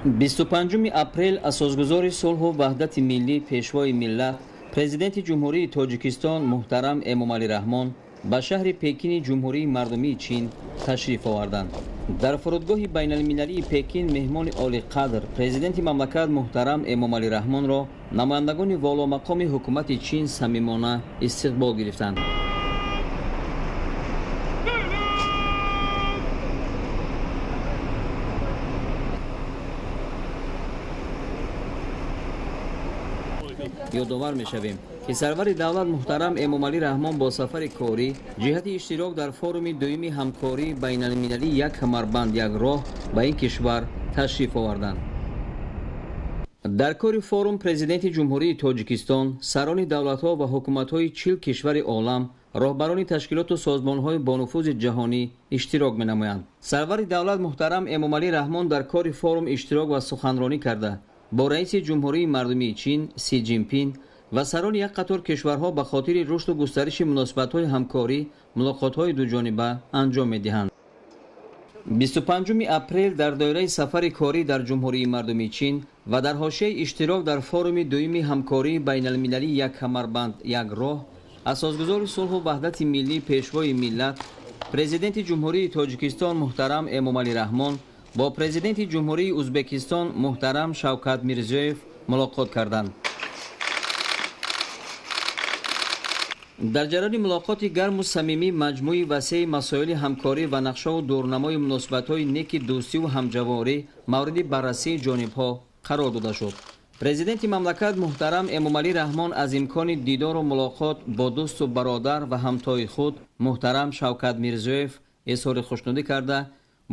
25 апрел асосгузори сулҳу ваҳдати миллӣ, пешвои миллат, Президенти Ҷумҳурии Тоҷикистон муҳтарам Эмомалӣ Раҳмон ба шаҳри Пекини Ҷумҳурии Мардумии Чин ташриф оварданд. Дар фурудгоҳи байналмилалии Пекин меҳмони олиқадр, президенти мамлакат муҳтарам Эмомалӣ Раҳмонро намояндагони воломақоми ҳукумати Чин самимона истиқбол гирифтанд. Ёдовар мешавем, ки сарвари давлат муҳтарам Эмомалӣ Раҳмон бо сафари корӣ ҷиҳати иштирок дар форуми дуюми ҳамкории байналмилалӣ «Як камарбанд, як роҳ» ба ин кишвар ташриф оварданд. Дар кори форум Президенти Ҷумҳурии Тоҷикистон, сарони давлатҳо ва ҳукуматҳои 40 кишвари олам, роҳбарони ташкилоту созмонҳои бонуфузи ҷаҳонӣ иштирок менамоянд. Сарвари давлат муҳтарам Эмомалӣ Раҳмон дар кори форум иштирок ва суханронӣ карда, бо раиси Ҷумҳурии Мардумии Чин Си Ҷинпин ва сарони як қатор кишварҳо ба хотири рушду густариши муносибатҳои ҳамкорӣ мулоқотҳои дуҷониба анҷом медиҳанд. 25 апрел дар доираи сафари корӣ дар Ҷумҳурии Мардумии Чин ва дар ҳошияи иштирок дар форуми дуюми ҳамкории байналмилалӣ «Як камарбанд, як роҳ», асосгузори сулҳу ваҳдати миллӣ, пешвои миллат, Президенти Ҷумҳурии Тоҷикистон муҳтарам Эмомалӣ Раҳмон бо Президенти Ҷумҳурии Узбекистон муҳтарам Шавкат Мирзиёев мулоқот карданд. Дар ҷараёни мулоқоти гарму самимӣ маҷмӯи васеи масоили ҳамкорӣ ва нақшаву дурнамои муносибатҳои неки дӯстиву ҳамҷаворӣ мавриди баррасии ҷонибҳо қарор дода шуд. Президенти мамлакат муҳтарам Эмомалӣ Раҳмон аз имкони дидору мулоқот бо дӯсту бародар ва ҳамтои худ муҳтарам Шавкат Мирзиёев изҳори хушнудӣ карда,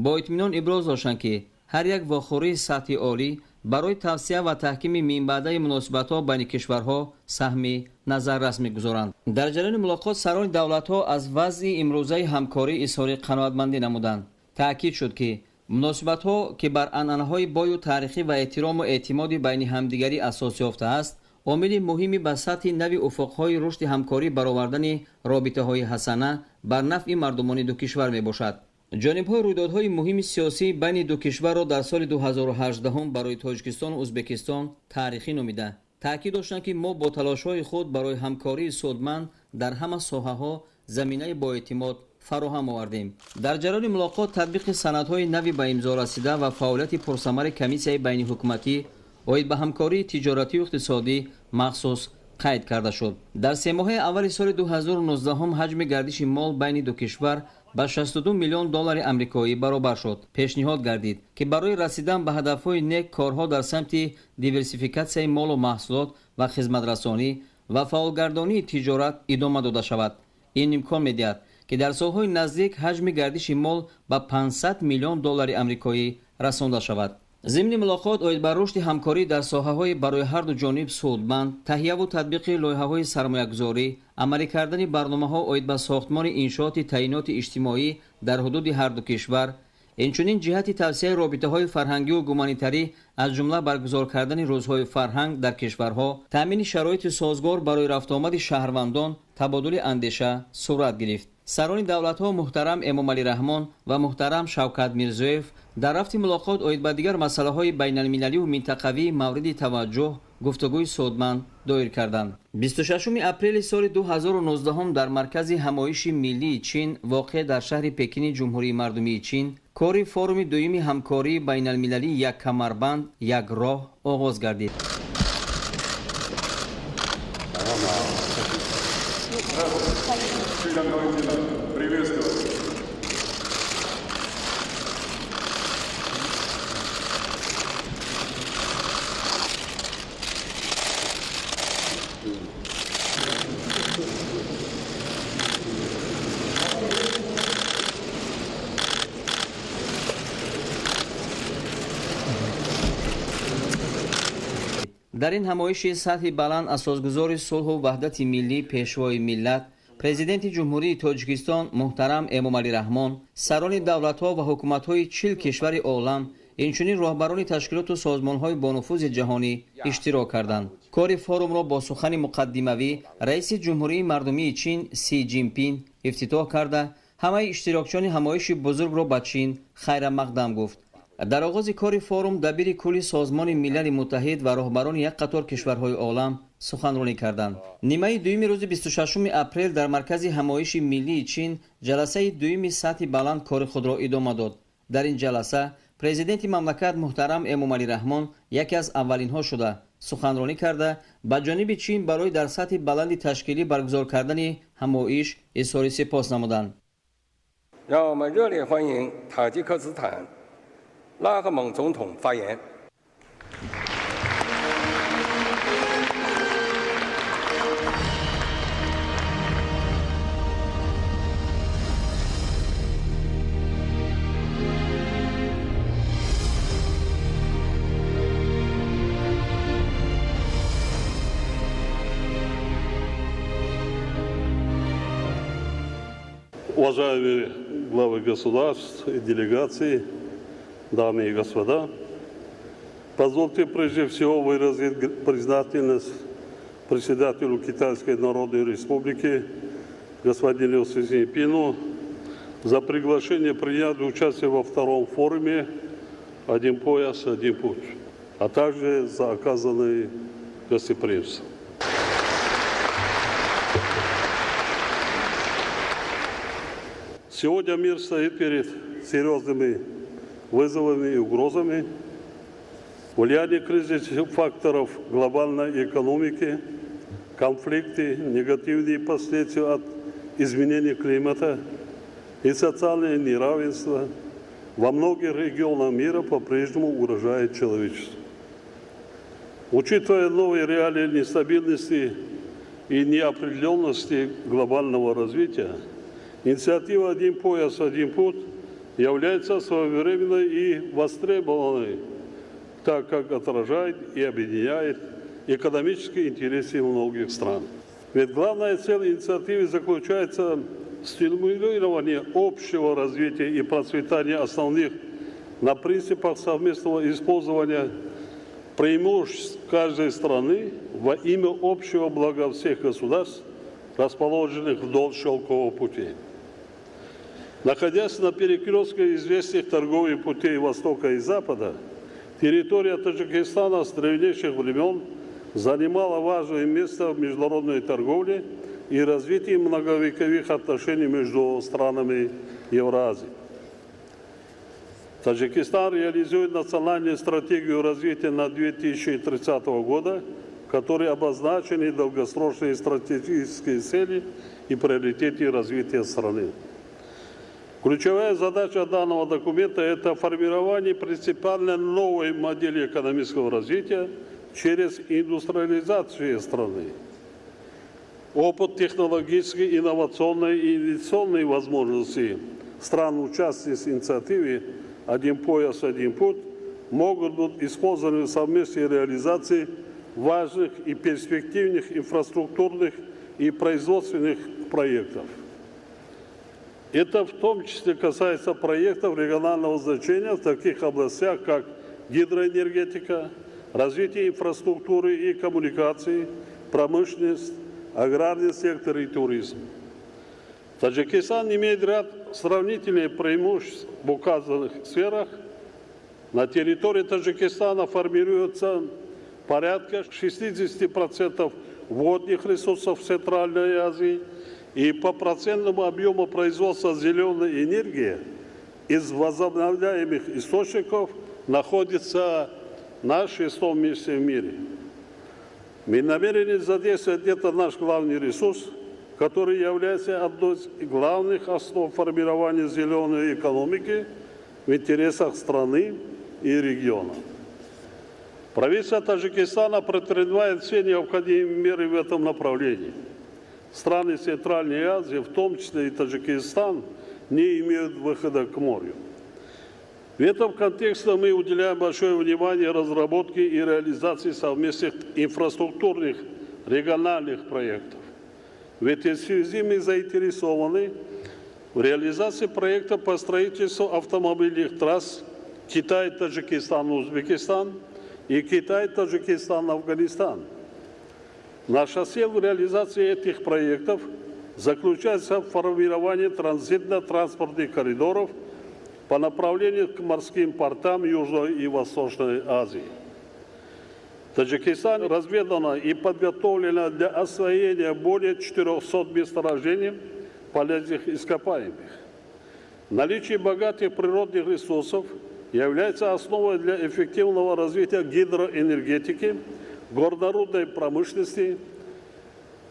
бо итминон иброз доштанд, ки ҳар як вохӯрии сатҳи олӣ барои тавсия ва таҳкими минбаъдаи муносибатҳо байни кишварҳо саҳми назаррас мегузоранд. Дар ҷараёни мулоқот сарони давлатҳо аз вазъи имрӯзаи ҳамкорӣ изҳори қаноатмандӣ намуданд. Таъкид шуд, ки муносибатҳо, ки бар анъанаҳои бою таърихӣ ва эҳтирому эътимоди байни ҳамдигарӣ асос ёфтааст, омили муҳими ба сатҳи нави уфуқҳои рушди ҳамкорӣ баровардани робитаҳои ҳасана бар нафъи мардумони ду кишвар мебошад. Ҷонибҳои рӯйдодҳои муҳими сиёсӣ байни ду кишварро дар соли 2018 барои Тоҷикистону Узбекистон таърихӣ номида, таъкид доштанд, ки мо бо талошҳои худ барои ҳамкории судманд дар ҳама соҳаҳо заминаи боэътимод фароҳам овардем. Дар ҷараёни мулоқот татбиқи санадҳои нави ба имзо расида ва фаъолияти пурсамари комиссияи байниҳукуматӣ оид ба ҳамкории тиҷоратию иқтисодӣ махсус қайд карда шуд. Дар семоҳаи аввали соли 2019 ҳаҷми гардиши мол байни ду кишвар ба 62 миллион доллари амрикоӣ баробар шуд. Пешниҳод гардид, ки барои расидан ба ҳадафҳои нек корҳо дар самти диверсификатсияи молу маҳсулот ва хизматрасонӣ ва фаъолгардонии тиҷорат идома дода шавад. Ин имкон медиҳад, ки дар солҳои наздик ҳаҷми гардиши мол ба 500 миллион доллари амрикоӣ расонда шавад. Зимни мулоқот оид ба рушди ҳамкорӣ дар соҳаҳои барои ҳарду ҷониб судманд, таҳияву татбиқи лоиҳаҳои сармоягузорӣ, амалӣ кардани барномаҳо оид ба сохтмони иншооти таъиноти иҷтимоӣ дар ҳудуди ҳарду кишвар, инчунин ҷиҳати тавсияи робитаҳои фарҳангию гуманитарӣ, аз ҷумла баргузор кардани рӯзҳои фарҳанг дар кишварҳо, таъмини шароити созгор барои рафтуомади шаҳрвандон табодули андеша сурат гирифт. Сарони давлатҳо муҳтарам Эмомалӣ Раҳмон ва муҳтарам Шавкат Мирзиёев дар рафти мулоқот оид ба дигар масъалаҳои байналмилалию минтақавӣ мавриди таваҷҷӯҳ гуфтугӯи судманд доир карданд. 26 апрели соли 2019 дар маркази ҳамоиши миллии Чин, воқеъ дар шаҳри Пекини Ҷумҳурии Мардумии Чин, кори форуми дуюми ҳамкории байналмилалии «Як камарбанд, як роҳ» оғоз гардид. Дар ин ҳамоиши сатҳи баланд асосгузори сулҳу ваҳдати миллӣ, пешвои миллат, Президенти Ҷумҳурии Тоҷикистон муҳтарам Эмомалӣ Раҳмон, сарони давлатҳо ва ҳукуматҳои 40 кишвари олам, инчунин роҳбарони ташкилоту созмонҳои бонуфузи ҷаҳонӣ иштирок карданд. Кори форумро бо сухани муқаддимавӣ раиси Ҷумҳурии Мардумии Чин Си Ҷинпин ифтитоҳ карда, ҳамаи иштирокчиёни ҳамоиши бузургро ба Чин хайрамақдам гуфт. Дар оғози кори форум дабири кулли Созмони Милали Муттаҳид ва роҳбарони як қатор кишварҳои олам суханронӣ карданд. Нимаи дуюми рӯзи 26 апрел дар маркази ҳамоиши миллии Чин ҷаласаи дуюми сатҳи баланд кори худро идома дод. Дар ин ҷаласа президенти мамлакат муҳтарам Эмомалӣ Раҳмон яке аз аввалинҳо шуда суханронӣ карда, ба ҷониби Чин барои дар сатҳи баланди ташкилӣ баргузор кардани ҳамоиш изҳори сипос намуданд. 让我们热烈欢迎塔吉克斯坦拉赫蒙总统发言。 Уважаемые главы государств и делегации, дамы и господа, позвольте прежде всего выразить признательность председателю Китайской Народной Республики господину Си Цзиньпину за приглашение принять участие во втором форуме «Один пояс, один путь», а также за оказанное гостеприимство. Сегодня мир стоит перед серьезными вызовами и угрозами. Влияние кризисных факторов глобальной экономики, конфликты, негативные последствия от изменения климата и социальное неравенство во многих регионах мира по-прежнему угрожает человечеству. Учитывая новые реалии нестабильности и неопределенности глобального развития, инициатива «Один пояс, один путь» является своевременной и востребованной, так как отражает и объединяет экономические интересы многих стран. Ведь главная цель инициативы заключается в стимулировании общего развития и процветания основных на принципах совместного использования преимуществ каждой страны во имя общего блага всех государств, расположенных вдоль шелкового пути. Находясь на перекрестке известных торговых путей Востока и Запада, территория Таджикистана с древнейших времен занимала важное место в международной торговле и развитии многовековых отношений между странами Евразии. Таджикистан реализует национальную стратегию развития на 2030 года, в которой обозначены долгосрочные стратегические цели и приоритеты развития страны. Ключевая задача данного документа – это формирование принципиально новой модели экономического развития через индустриализацию страны. Опыт технологической, инновационной и инвестиционной возможности стран-участниц инициативы «Один пояс, один путь» могут быть использованы в совместной реализации важных и перспективных инфраструктурных и производственных проектов. Это в том числе касается проектов регионального значения в таких областях, как гидроэнергетика, развитие инфраструктуры и коммуникации, промышленность, аграрный сектор и туризм. Таджикистан имеет ряд сравнительных преимуществ в указанных сферах. На территории Таджикистана формируется порядка 60% водных ресурсов Центральной Азии, и по процентному объему производства зеленой энергии из возобновляемых источников находится на 6-м месте в мире. Мы намерены задействовать это наш главный ресурс, который является одной из главных основ формирования зеленой экономики в интересах страны и региона. Правительство Таджикистана предпринимает все необходимые меры в этом направлении. Страны Центральной Азии, в том числе и Таджикистан, не имеют выхода к морю. В этом контексте мы уделяем большое внимание разработке и реализации совместных инфраструктурных региональных проектов. В этой связи мы заинтересованы в реализации проекта по строительству автомобильных трасс Китай, Таджикистан, Узбекистан и Китай, Таджикистан, Афганистан. Наша цель в реализации этих проектов заключается в формировании транзитно-транспортных коридоров по направлению к морским портам Южной и Восточной Азии. Таджикистан разведано и подготовлено для освоения более 400 месторождений полезных ископаемых. Наличие богатых природных ресурсов является основой для эффективного развития гидроэнергетики, горнорудной промышленности,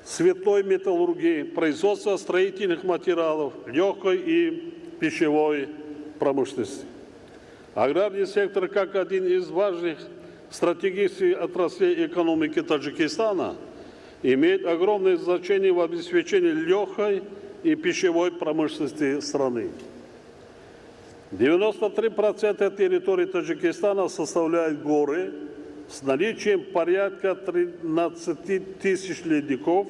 цветной металлургии, производства строительных материалов, легкой и пищевой промышленности. Аграрный сектор, как один из важных стратегических отраслей экономики Таджикистана, имеет огромное значение в обеспечении легкой и пищевой промышленности страны. 93% территории Таджикистана составляют горы с наличием порядка 13 тысяч ледников,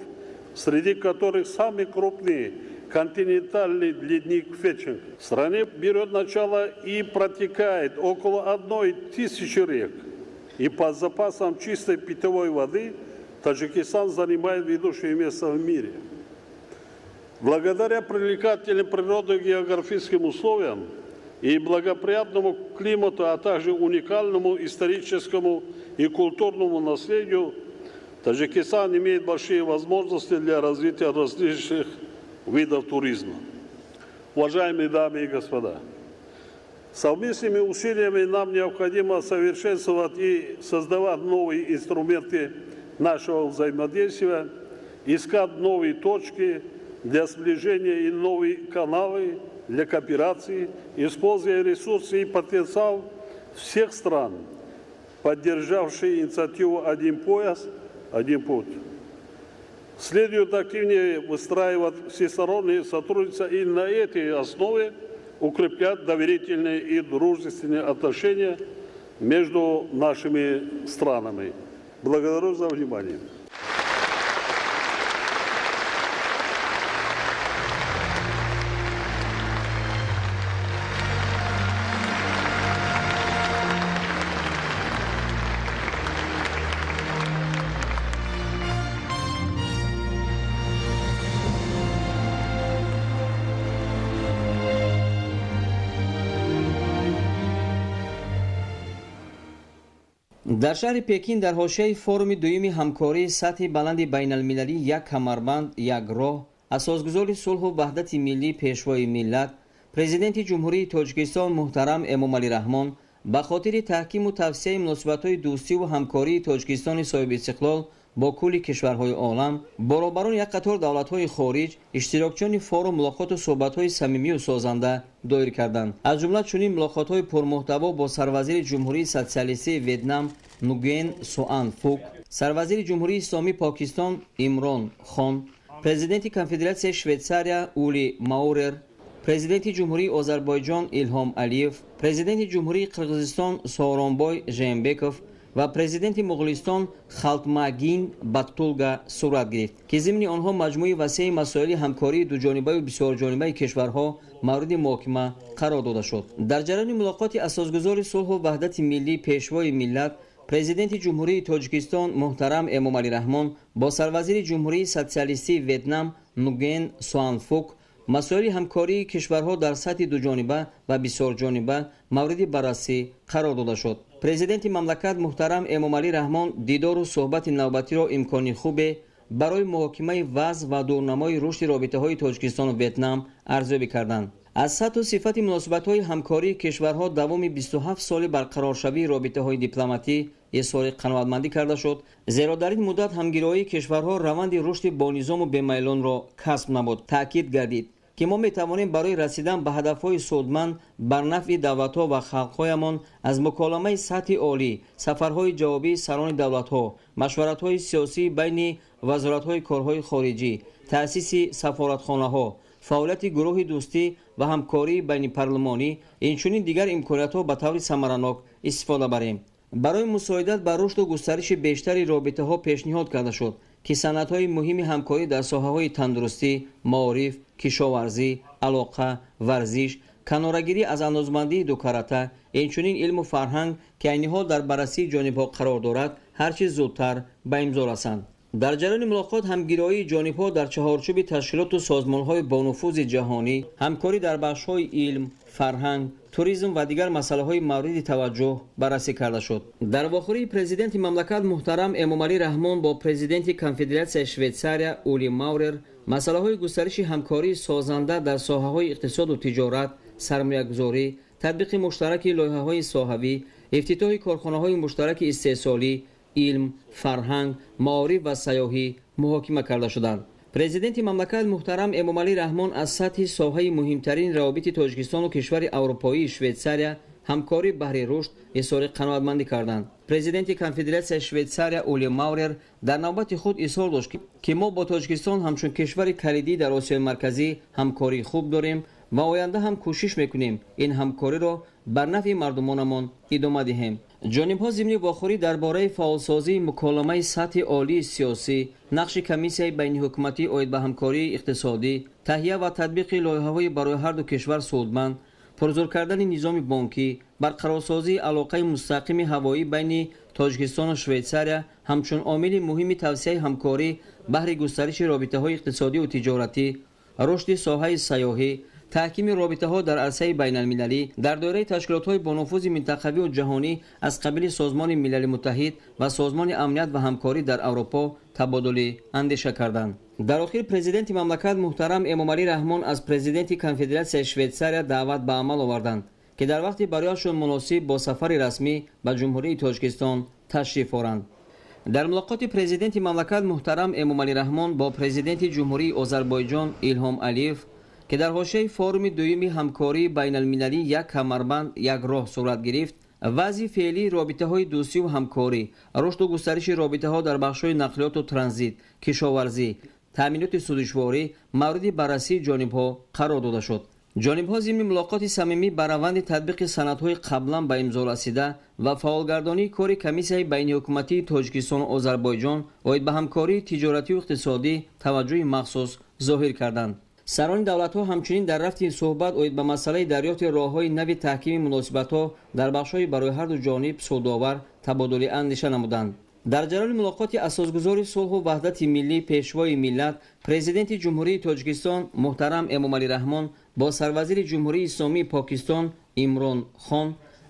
среди которых самый крупный континентальный ледник Фетченко. В стране берет начало и протекает около 1000 рек. И по запасам чистой питьевой воды Таджикистан занимает ведущее место в мире. Благодаря привлекательным природно-географическим условиям и благоприятному климату, а также уникальному историческому и культурному наследию, Таджикистан имеет большие возможности для развития различных видов туризма. Уважаемые дамы и господа, совместными усилиями нам необходимо совершенствовать и создавать новые инструменты нашего взаимодействия, искать новые точки для сближения и новые каналы для кооперации, используя ресурсы и потенциал всех стран, поддержавшие инициативу «Один пояс, один путь». Следует активнее выстраивать всестороннее сотрудничество и на этой основе укреплять доверительные и дружественные отношения между нашими странами. Благодарю за внимание. Дар шаҳри Пекин дар ҳошияи форуми дуюми ҳамкории сатҳи баланди байналмилалӣ «Як камарбанд, як роҳ» асосгузори сулҳу ваҳдати миллӣ, пешвои миллат, президенти Ҷумҳурии Тоҷикистон муҳтарам Эмомалӣ Раҳмон ба хотири таҳкиму тавсияи муносибатҳои дӯстиву ҳамкории Тоҷикистони соҳибистиқлол бо кулли кишварҳои олам, баробарони як қатор давлатҳои хориҷ, иштирокчиёни форум мулоқоту суҳбатҳои самимию созанда доир карданд. Аз ҷумла чунин мулоқотҳои пурмуҳтаво бо сарвазири Ҷумҳурии Социалистии Ветнам Нугуен Суан Фук, сарвазири Ҷумҳурии Исломии Покистон Имрон Хон, президенти Конфедератсияи Швейтсария Ули Маурер, президенти Ҷумҳурии Озарбойҷон Илҳом Алиев, президенти Ҷумҳурии Қирғизистон Сооронбой Жээнбеков ва президенти Моғулистон Халтмагин Баттулга сурат гирифт, ки зимни онҳо маҷмӯи васеи масоили ҳамкории дуҷонибаю бисёрҷонибаи кишварҳо мавриди муҳокима қарор дода шуд. Дар ҷараёни мулоқоти асосгузори сулҳу ваҳдати миллӣ, пешвои миллат, президенти Ҷумҳурии Тоҷикистон муҳтарам Эмомалӣ Раҳмон бо сарвазири Ҷумҳурии Социалистии Ветнам Нугуен Суан Фук масоили ҳамкории кишварҳо дар сатҳи дуҷониба ва бисёрҷониба мавриди баррасӣ қарор дода шуд. Президенти мамлакат муҳтарам Эмомалӣ Раҳмон дидору суҳбати навбатиро имкони хубе барои муҳокимаи вазъ ва дурнамои рушди робитаҳои Тоҷикистону Ветнам арзёбӣ карданд. Аз сатҳу сифати муносибатҳои ҳамкории кишварҳо давоми 27 соли барқароршавии робитаҳои дипломатӣ изҳори қаноатмандӣ карда шуд, зеро дар ин муддат ҳамгироии кишварҳо раванди рушди бонизому бемайлонро касб намуд. Таъкид гардид, ки мо метавонем барои расидан ба ҳадафҳои судманд бар нафъи давлатҳо ва халқҳоямон аз муколамаи сатҳи олӣ, сафарҳои ҷавобии сарони давлатҳо, машваратҳои сиёсӣ байни вазоратҳои корҳои хориҷӣ, таъсиси сафоратхонаҳо, фаъолияти гурӯҳи дӯстӣ ва ҳамкории байнипарлумонӣ, инчунин дигар имкониятҳо ба таври самаранок истифода барем. Барои мусоидат ба рушду густариши бештари робитаҳо пешниҳод карда шуд, ки санадҳои муҳими ҳамкорӣ дар соҳаҳои тандурустӣ, маориф, кишоварзӣ, алоқа, варзиш, канорагирӣ аз андозмандии дукарата, инчунин илму фарҳанг, ки айни ҳол дар баррасии ҷонибҳо қарор дорад, ҳар чӣ зудтар ба имзо расанд. Дар ҷараёни мулоқот ҳамгироии ҷонибҳо дар чаҳорчӯби ташкилоту созмонҳои бонуфузи ҷаҳонӣ, ҳамкорӣ дар бахшҳои илм, фарҳанг, туризм ва дигар масъалаҳои мавриди таваҷҷӯҳ баррасӣ карда шуд. Дар вохӯрии президенти мамлакат муҳтарам Эмомалӣ Раҳмон бо президенти Конфедератсияи Швейтсария Ули Маурер масъалаҳои густариши ҳамкории созанда дар соҳаҳои иқтисоду тиҷорат, сармоягузорӣ, татбиқи муштараки лоиҳаҳои соҳавӣ, ифтитоҳи корхонаҳои муштараки истеҳсолӣ, илм, фарҳанг, маориф ва сайёҳӣ муҳокима карда шуданд. Президенти мамлакат муҳтарам Эмомалӣ Раҳмон аз сатҳи соҳаи муҳимтарин равобити Тоҷикистону кишвари аврупоии Швейтсария ҳамкорӣ баҳри рушд изҳори қаноатмандӣ карданд. Президенти Конфедератсияи Швейтсария Ули Маурер дар навбати худ изҳор дошт, ки мо бо Тоҷикистон ҳамчун кишвари калидӣ дар Осиёи Марказӣ ҳамкории хуб дорем ва оянда ҳам кӯшиш мекунем ин ҳамкориро бар нафъи мардумонамон идома диҳем. Ҷонибҳо зимни вохӯрӣ дар бораи фаъолсозии муколамаи сатҳи олии сиёсӣ, нақши комиссияи байниҳукуматӣ оид ба ҳамкории иқтисодӣ, таҳия ва татбиқи лоиҳаҳои барои ҳарду кишвар судманд, пурзур кардани низоми бонкӣ, барқарорсозии алоқаи мустақими ҳавоӣ байни Тоҷикистону Швейтсария ҳамчун омили муҳими тавсияи ҳамкорӣ баҳри густариши робитаҳои иқтисодию тиҷоратӣ, рушди соҳаи сайёҳӣ, таҳкими робитаҳо дар арсаи байналмилалӣ дар доираи ташкилотҳои бонуфузи минтақавию ҷаҳонӣ аз қабили Созмони Милали Муттаҳид ва Созмони Амният ва ҳамкорӣ дар Аврупо табодули андеша карданд. Дар охир президенти мамлакат муҳтарам Эмомалӣ Раҳмон аз президенти Конфедератсияи Швейтсария даъват ба амал оварданд, ки дар вақти барояшон муносиб бо сафари расмӣ ба Ҷумҳурии Тоҷикистон ташриф оранд. Дар мулоқоти президенти мамлакат муҳтарам Эмомалӣ Раҳмон бо президенти Ҷумҳурии Озарбойҷон Илҳом Алиев, ки дар ҳошияи форуми дуюми ҳамкории байналмилалӣ «Як камарбанд, як роҳ» сурат гирифт, вазъи феълии робитаҳои дӯстиву ҳамкорӣ, рушду густариши робитаҳо дар бахшҳои нақлиёту транзит, кишоварзӣ, таъминоти сӯзишворӣ мавриди баррасии ҷонибҳо қарор дода шуд. Ҷонибҳо зимни мулоқоти самимӣ ба раванди татбиқи санадҳои қаблан ба имзо расида ва фаъолгардонии кори комиссияи байниҳукуматии Тоҷикистону Озарбойҷон оид ба ҳамкории тиҷоратию иқтисодӣ таваҷҷӯҳи махсус зоҳир карданд. Сарони давлатҳо ҳамчунин дар рафти суҳбат оид ба масъалаи дарёфти роҳҳои нави таҳкими муносибатҳо дар бахшҳои барои ҳарду ҷониб судовар табодули андеша намуданд. Дар ҷараёни мулоқоти асосгузори сулҳу ваҳдати миллӣ, пешвои миллат, президенти Ҷумҳурии Тоҷикистон муҳтарам Эмомалӣ Раҳмон бо сарвазири Ҷумҳурии Исломии Покистон Имрон Хон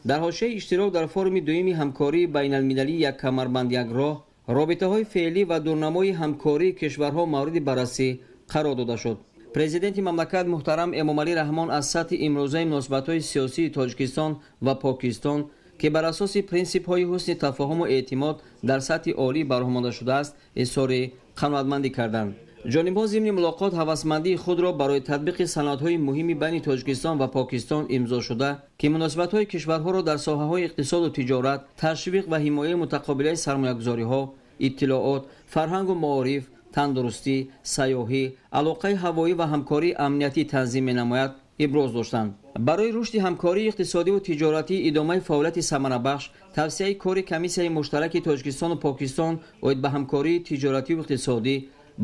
дар ҳошияи иштирок дар форуми дуюми ҳамкории байналмилалии «Як камарбанд, як роҳ», робитаҳои феълӣ ва дурнамои ҳамкории кишварҳо мавриди баррасӣ қарор дода шуд. Президенти мамлакат муҳтарам Эмомалӣ Раҳмон аз сатҳи имрӯзаи муносибатҳои сиёсии Тоҷикистон ва Покистон, ки бар асоси принсипҳои ҳусни тафоҳуму эътимод дар сатҳи олӣ бароҳ монда шудааст, изҳори қаноатмандӣ карданд. Ҷонибҳо зимни мулоқот ҳавасмандии худро барои татбиқи санадҳои муҳими байни Тоҷикистон ва Покистон имзо шуда, ки муносибатҳои кишварҳоро дар соҳаҳои иқтисоду тиҷорат, ташвиқ ва ҳимояи мутақобилаи сармоягузориҳо, иттилоот, фарҳангу маориф, тандурустӣ, сайёҳӣ, алоқаи ҳавоӣ ва ҳамкории амниятӣ танзим менамояд, иброз доштанд. Барои рушди ҳамкории иқтисодиву тиҷоратӣ, идомаи фаъолияти самарабахш, тавсияи кори комиссияи муштараки Тоҷикистону Покистон оид ба ҳамкории тиҷоративу иқтисодӣ,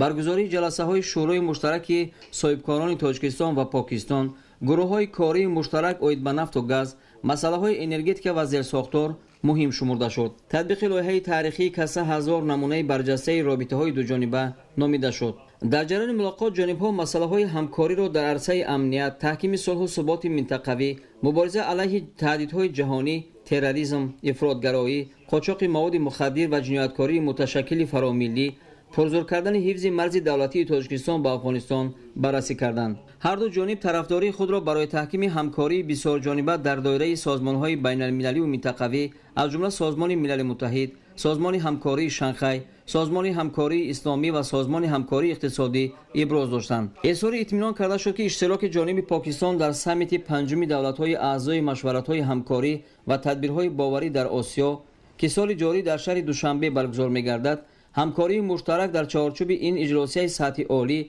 баргузории ҷаласаҳои Шӯрои муштараки соҳибкорони Тоҷикистон ва Покистон, гурӯҳҳои кории муштарак оид ба нафту газ, масъалаҳои энергетика ва зерсохтор муҳим шумурда шуд. Татбиқи лоиҳаи таърихии каса ҳазор намунаи барҷастаи робитаҳои дуҷониба номида шуд. Дар ҷараёни мулоқот ҷонибҳо масъалаҳои ҳамкориро дар арсаи амният, таҳкими сулҳу суботи минтақавӣ, мубориза алайҳи таҳдидҳои ҷаҳонӣ, терроризм, ифротгароӣ, қочоқи маводи мухаддир ва ҷинояткории муташаккили фаромиллӣ, пурзур кардани ҳифзи марзи давлатии Тоҷикистон ба Афғонистон баррасӣ карданд. Ҳарду ҷониб тарафдории худро барои таҳкими ҳамкории бисёрҷониба дар доираи созмонҳои байналмилалию минтақавӣ, аз ҷумла Созмони Милали Муттаҳид, Созмони ҳамкории Шанхай, Созмони ҳамкории исломӣ ва Созмони ҳамкории иқтисодӣ иброз доштанд. Изҳори итминон карда шуд, ки иштироки ҷониби Покистон дар саммити панҷуми давлатҳои аъзои машваратҳои ҳамкорӣ ва тадбирҳои боварӣ дар Осиё, ки соли ҷорӣ дар шаҳри Душанбе баргузор мегардад, ҳамкории муштарак дар чаҳорчӯби ин иҷлосияи сатҳи олӣ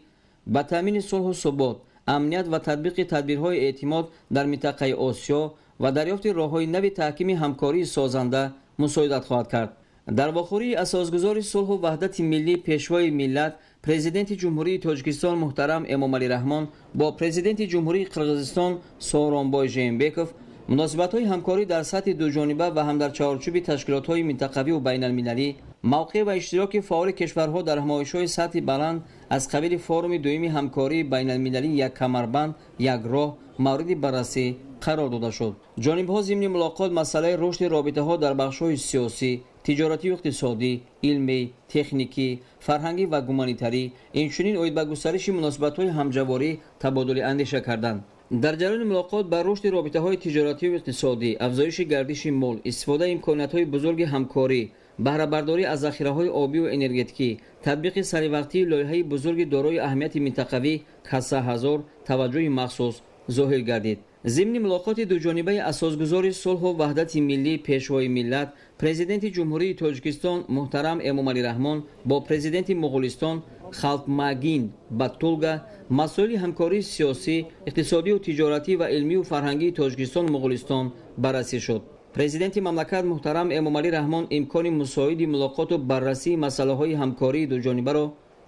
ба таъмини сулҳу субот, амният ва татбиқи тадбирҳои эътимод дар минтақаи Осиё ва дарёфти роҳҳои нави таҳкими ҳамкории созанда мусоидат хоҳад кард. Дар вохӯрии асосгузори сулҳу ваҳдати миллӣ, пешвои миллат, президенти Ҷумҳурии Тоҷикистон муҳтарам Эмомалӣ Раҳмон бо президенти Ҷумҳурии Қирғизистон Сооронбой Жээнбеков Муносибатҳои ҳамкорӣ дар сатҳи дуҷониба ва ҳам дар чаҳорчӯби ташкилотҳои минтақавию байналмилалӣ, мавқеъ ва иштироки фаъоли кишварҳо дар ҳамоишҳои сатҳи баланд аз қабили форуми дуюми ҳамкории байналмилалии як камарбанд як роҳ мавриди баррасӣ қарор дода шуд. Ҷонибҳо зимни мулоқот масъалаи рушди робитаҳо дар бахшҳои сиёсӣ, тиҷоратию иқтисодӣ, илмӣ, техникӣ, фарҳангӣ ва гуманитарӣ, инчунин оид ба густариши муносибатҳои ҳамҷаворӣ табодули андеша карданд. Дар ҷараёни мулоқот ба рушди робитаҳои тиҷоратию иқтисодӣ, афзоиши гардиши мол, истифодаи имкониятҳои бузурги ҳамкорӣ, баҳрабардорӣ аз захираҳои обию энергетикӣ, татбиқи саривақтии лоиҳаи бузурги дорои аҳамияти минтақавӣ Каса 1000 таваҷҷӯҳи махсус зоҳир гардид. Зимни мулоқоти дуҷонибаи асосгузори сулҳу ваҳдати миллӣ, Пешвои миллат, Президенти Ҷумҳурии Тоҷикистон муҳтарам Эмомалӣ Раҳмон бо Президенти Моғулистон Халтмаагийн Баттулга масоили ҳамкории сиёсӣ, иқтисодию тиҷоратӣ ва илмию фарҳангии Тоҷикистону Моғулистон баррасӣ шуд. Президенти мамлакат муҳтарам Эмомалӣ Раҳмон имкони мусоиди мулоқоту баррасии масъалаҳои ҳамкории дуҷонибаро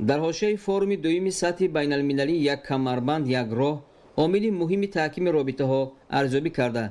дар ҳошияи форуми дуюми сатҳи байналмилалии як камарбанд як роҳ омили муҳими таҳкими робитаҳо арзёбӣ карда,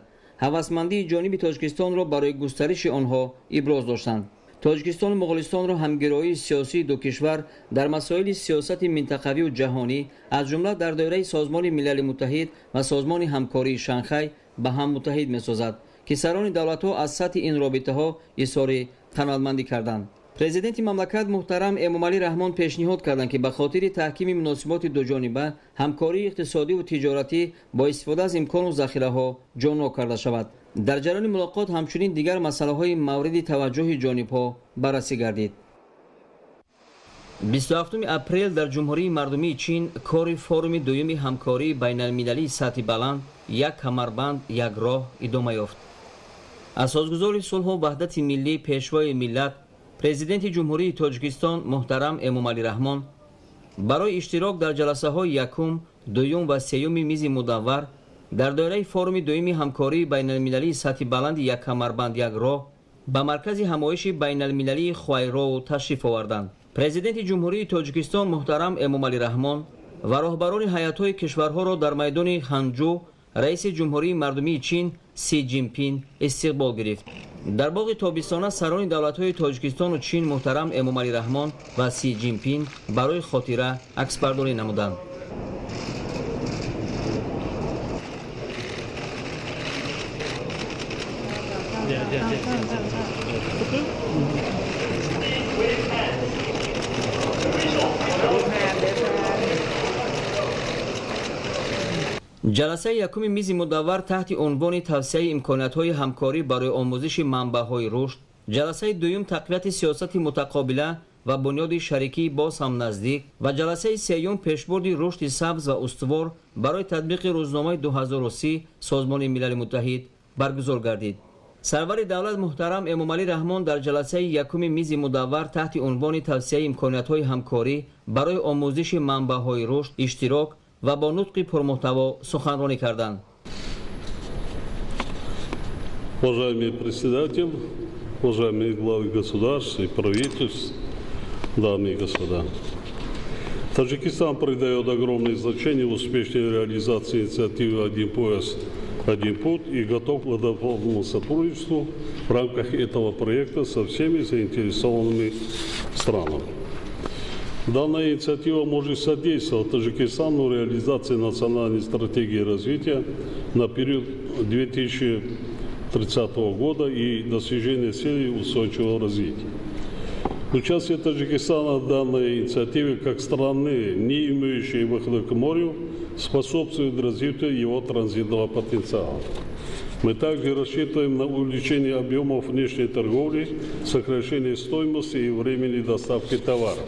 ҳавасмандии ҷониби Тоҷикистонро барои густариши онҳо иброз доштанд. Тоҷикистону Моғулистонро ҳамгироии сиёсии ду кишвар дар масоили сиёсати минтақавию ҷаҳонӣ, аз ҷумла дар доираи Созмони Милали Муттаҳид ва Созмони ҳамкории Шанхай ба ҳам муттаҳид месозад, ки сарони давлатҳо аз сатҳи ин робитаҳо изҳори қаноатмандӣ карданд. Президенти мамлакат муҳтарам Эмомалӣ Раҳмон пешниҳод карданд, ки ба хотири таҳкими муносиботи дуҷониба ҳамкории иқтисодиву тиҷоратӣ бо истифода аз имкону захираҳо ҷоннок карда шавад. Дар ҷараёни мулоқот ҳамчунин дигар масъалаҳои мавриди таваҷҷӯҳи ҷонибҳо баррасӣ гардид. 27 апрел дар Ҷумҳурии Мардумии Чин кори форуми дуюми ҳамкории байналмилалии сатҳи баланд як камарбанд як роҳ идома ёфт. Асосгузори сулҳу ваҳдати миллӣ, Пешвои миллат, Президенти Ҷумҳурии Тоҷикистон муҳтарам Эмомалӣ Раҳмон барои иштирок дар ҷаласаҳои якум, дуюм ва сеюми мизи мудаввар дар доираи форуми дуюми ҳамкории байналмилалии сатҳи баланди як камарбанд як роҳ ба маркази ҳамоиши байналмилалии Хуайроу ташриф оварданд. Президенти Ҷумҳурии Тоҷикистон муҳтарам Эмомалӣ Раҳмон ва роҳбарони ҳайатҳои кишварҳоро дар майдони Ҳанҷу раиси Ҷумҳурии Мардумии Чин Си Ҷинпин истиқбол гирифт. Дар боғи тобистона сарони давлатҳои Тоҷикистону Чин муҳтарам Эмомалӣ Раҳмон ва Си Ҷинпин барои хотира аксбардорӣ намуданд. Ҷаласаи якуми мизи мудаввар таҳти унвони тавсияи имкониятҳои ҳамкорӣ барои омӯзиши манбаъҳои рушд, ҷаласаи дуюм тақвияти сиёсати мутақобила ва бунёди шарикии боз ҳам наздик ва ҷаласаи сеюм пешбурди рушди сабз ва устувор барои татбиқи рӯзномаи 2030 Созмони Милали Муттаҳид баргузор гардид. Сарвари давлат муҳтарам Эмомалӣ Раҳмон дар ҷаласаи якуми мизи мудаввар таҳти унвони тавсияи имкониятҳои ҳамкорӣ барои омӯзиши манбаъҳои рушд иштирок ва бо нутқи пурмуҳтаво суханронӣ карданд. Уважаемый председатель, уважаемые главы государств и правительств, дамы и господа. Таджикистан придает огромное значение успешной реализации инициативы «Один пояс, один путь» и готов к плодотворному сотрудничеству в рамках этого проекта со всеми заинтересованными странами. Данная инициатива может содействовать Таджикистану в реализации национальной стратегии развития на период 2030 года и достижения целей устойчивого развития. Участие Таджикистана в данной инициативе как страны, не имеющей выхода к морю, способствует развитию его транзитного потенциала. Мы также рассчитываем на увеличение объемов внешней торговли, сокращение стоимости и времени доставки товаров.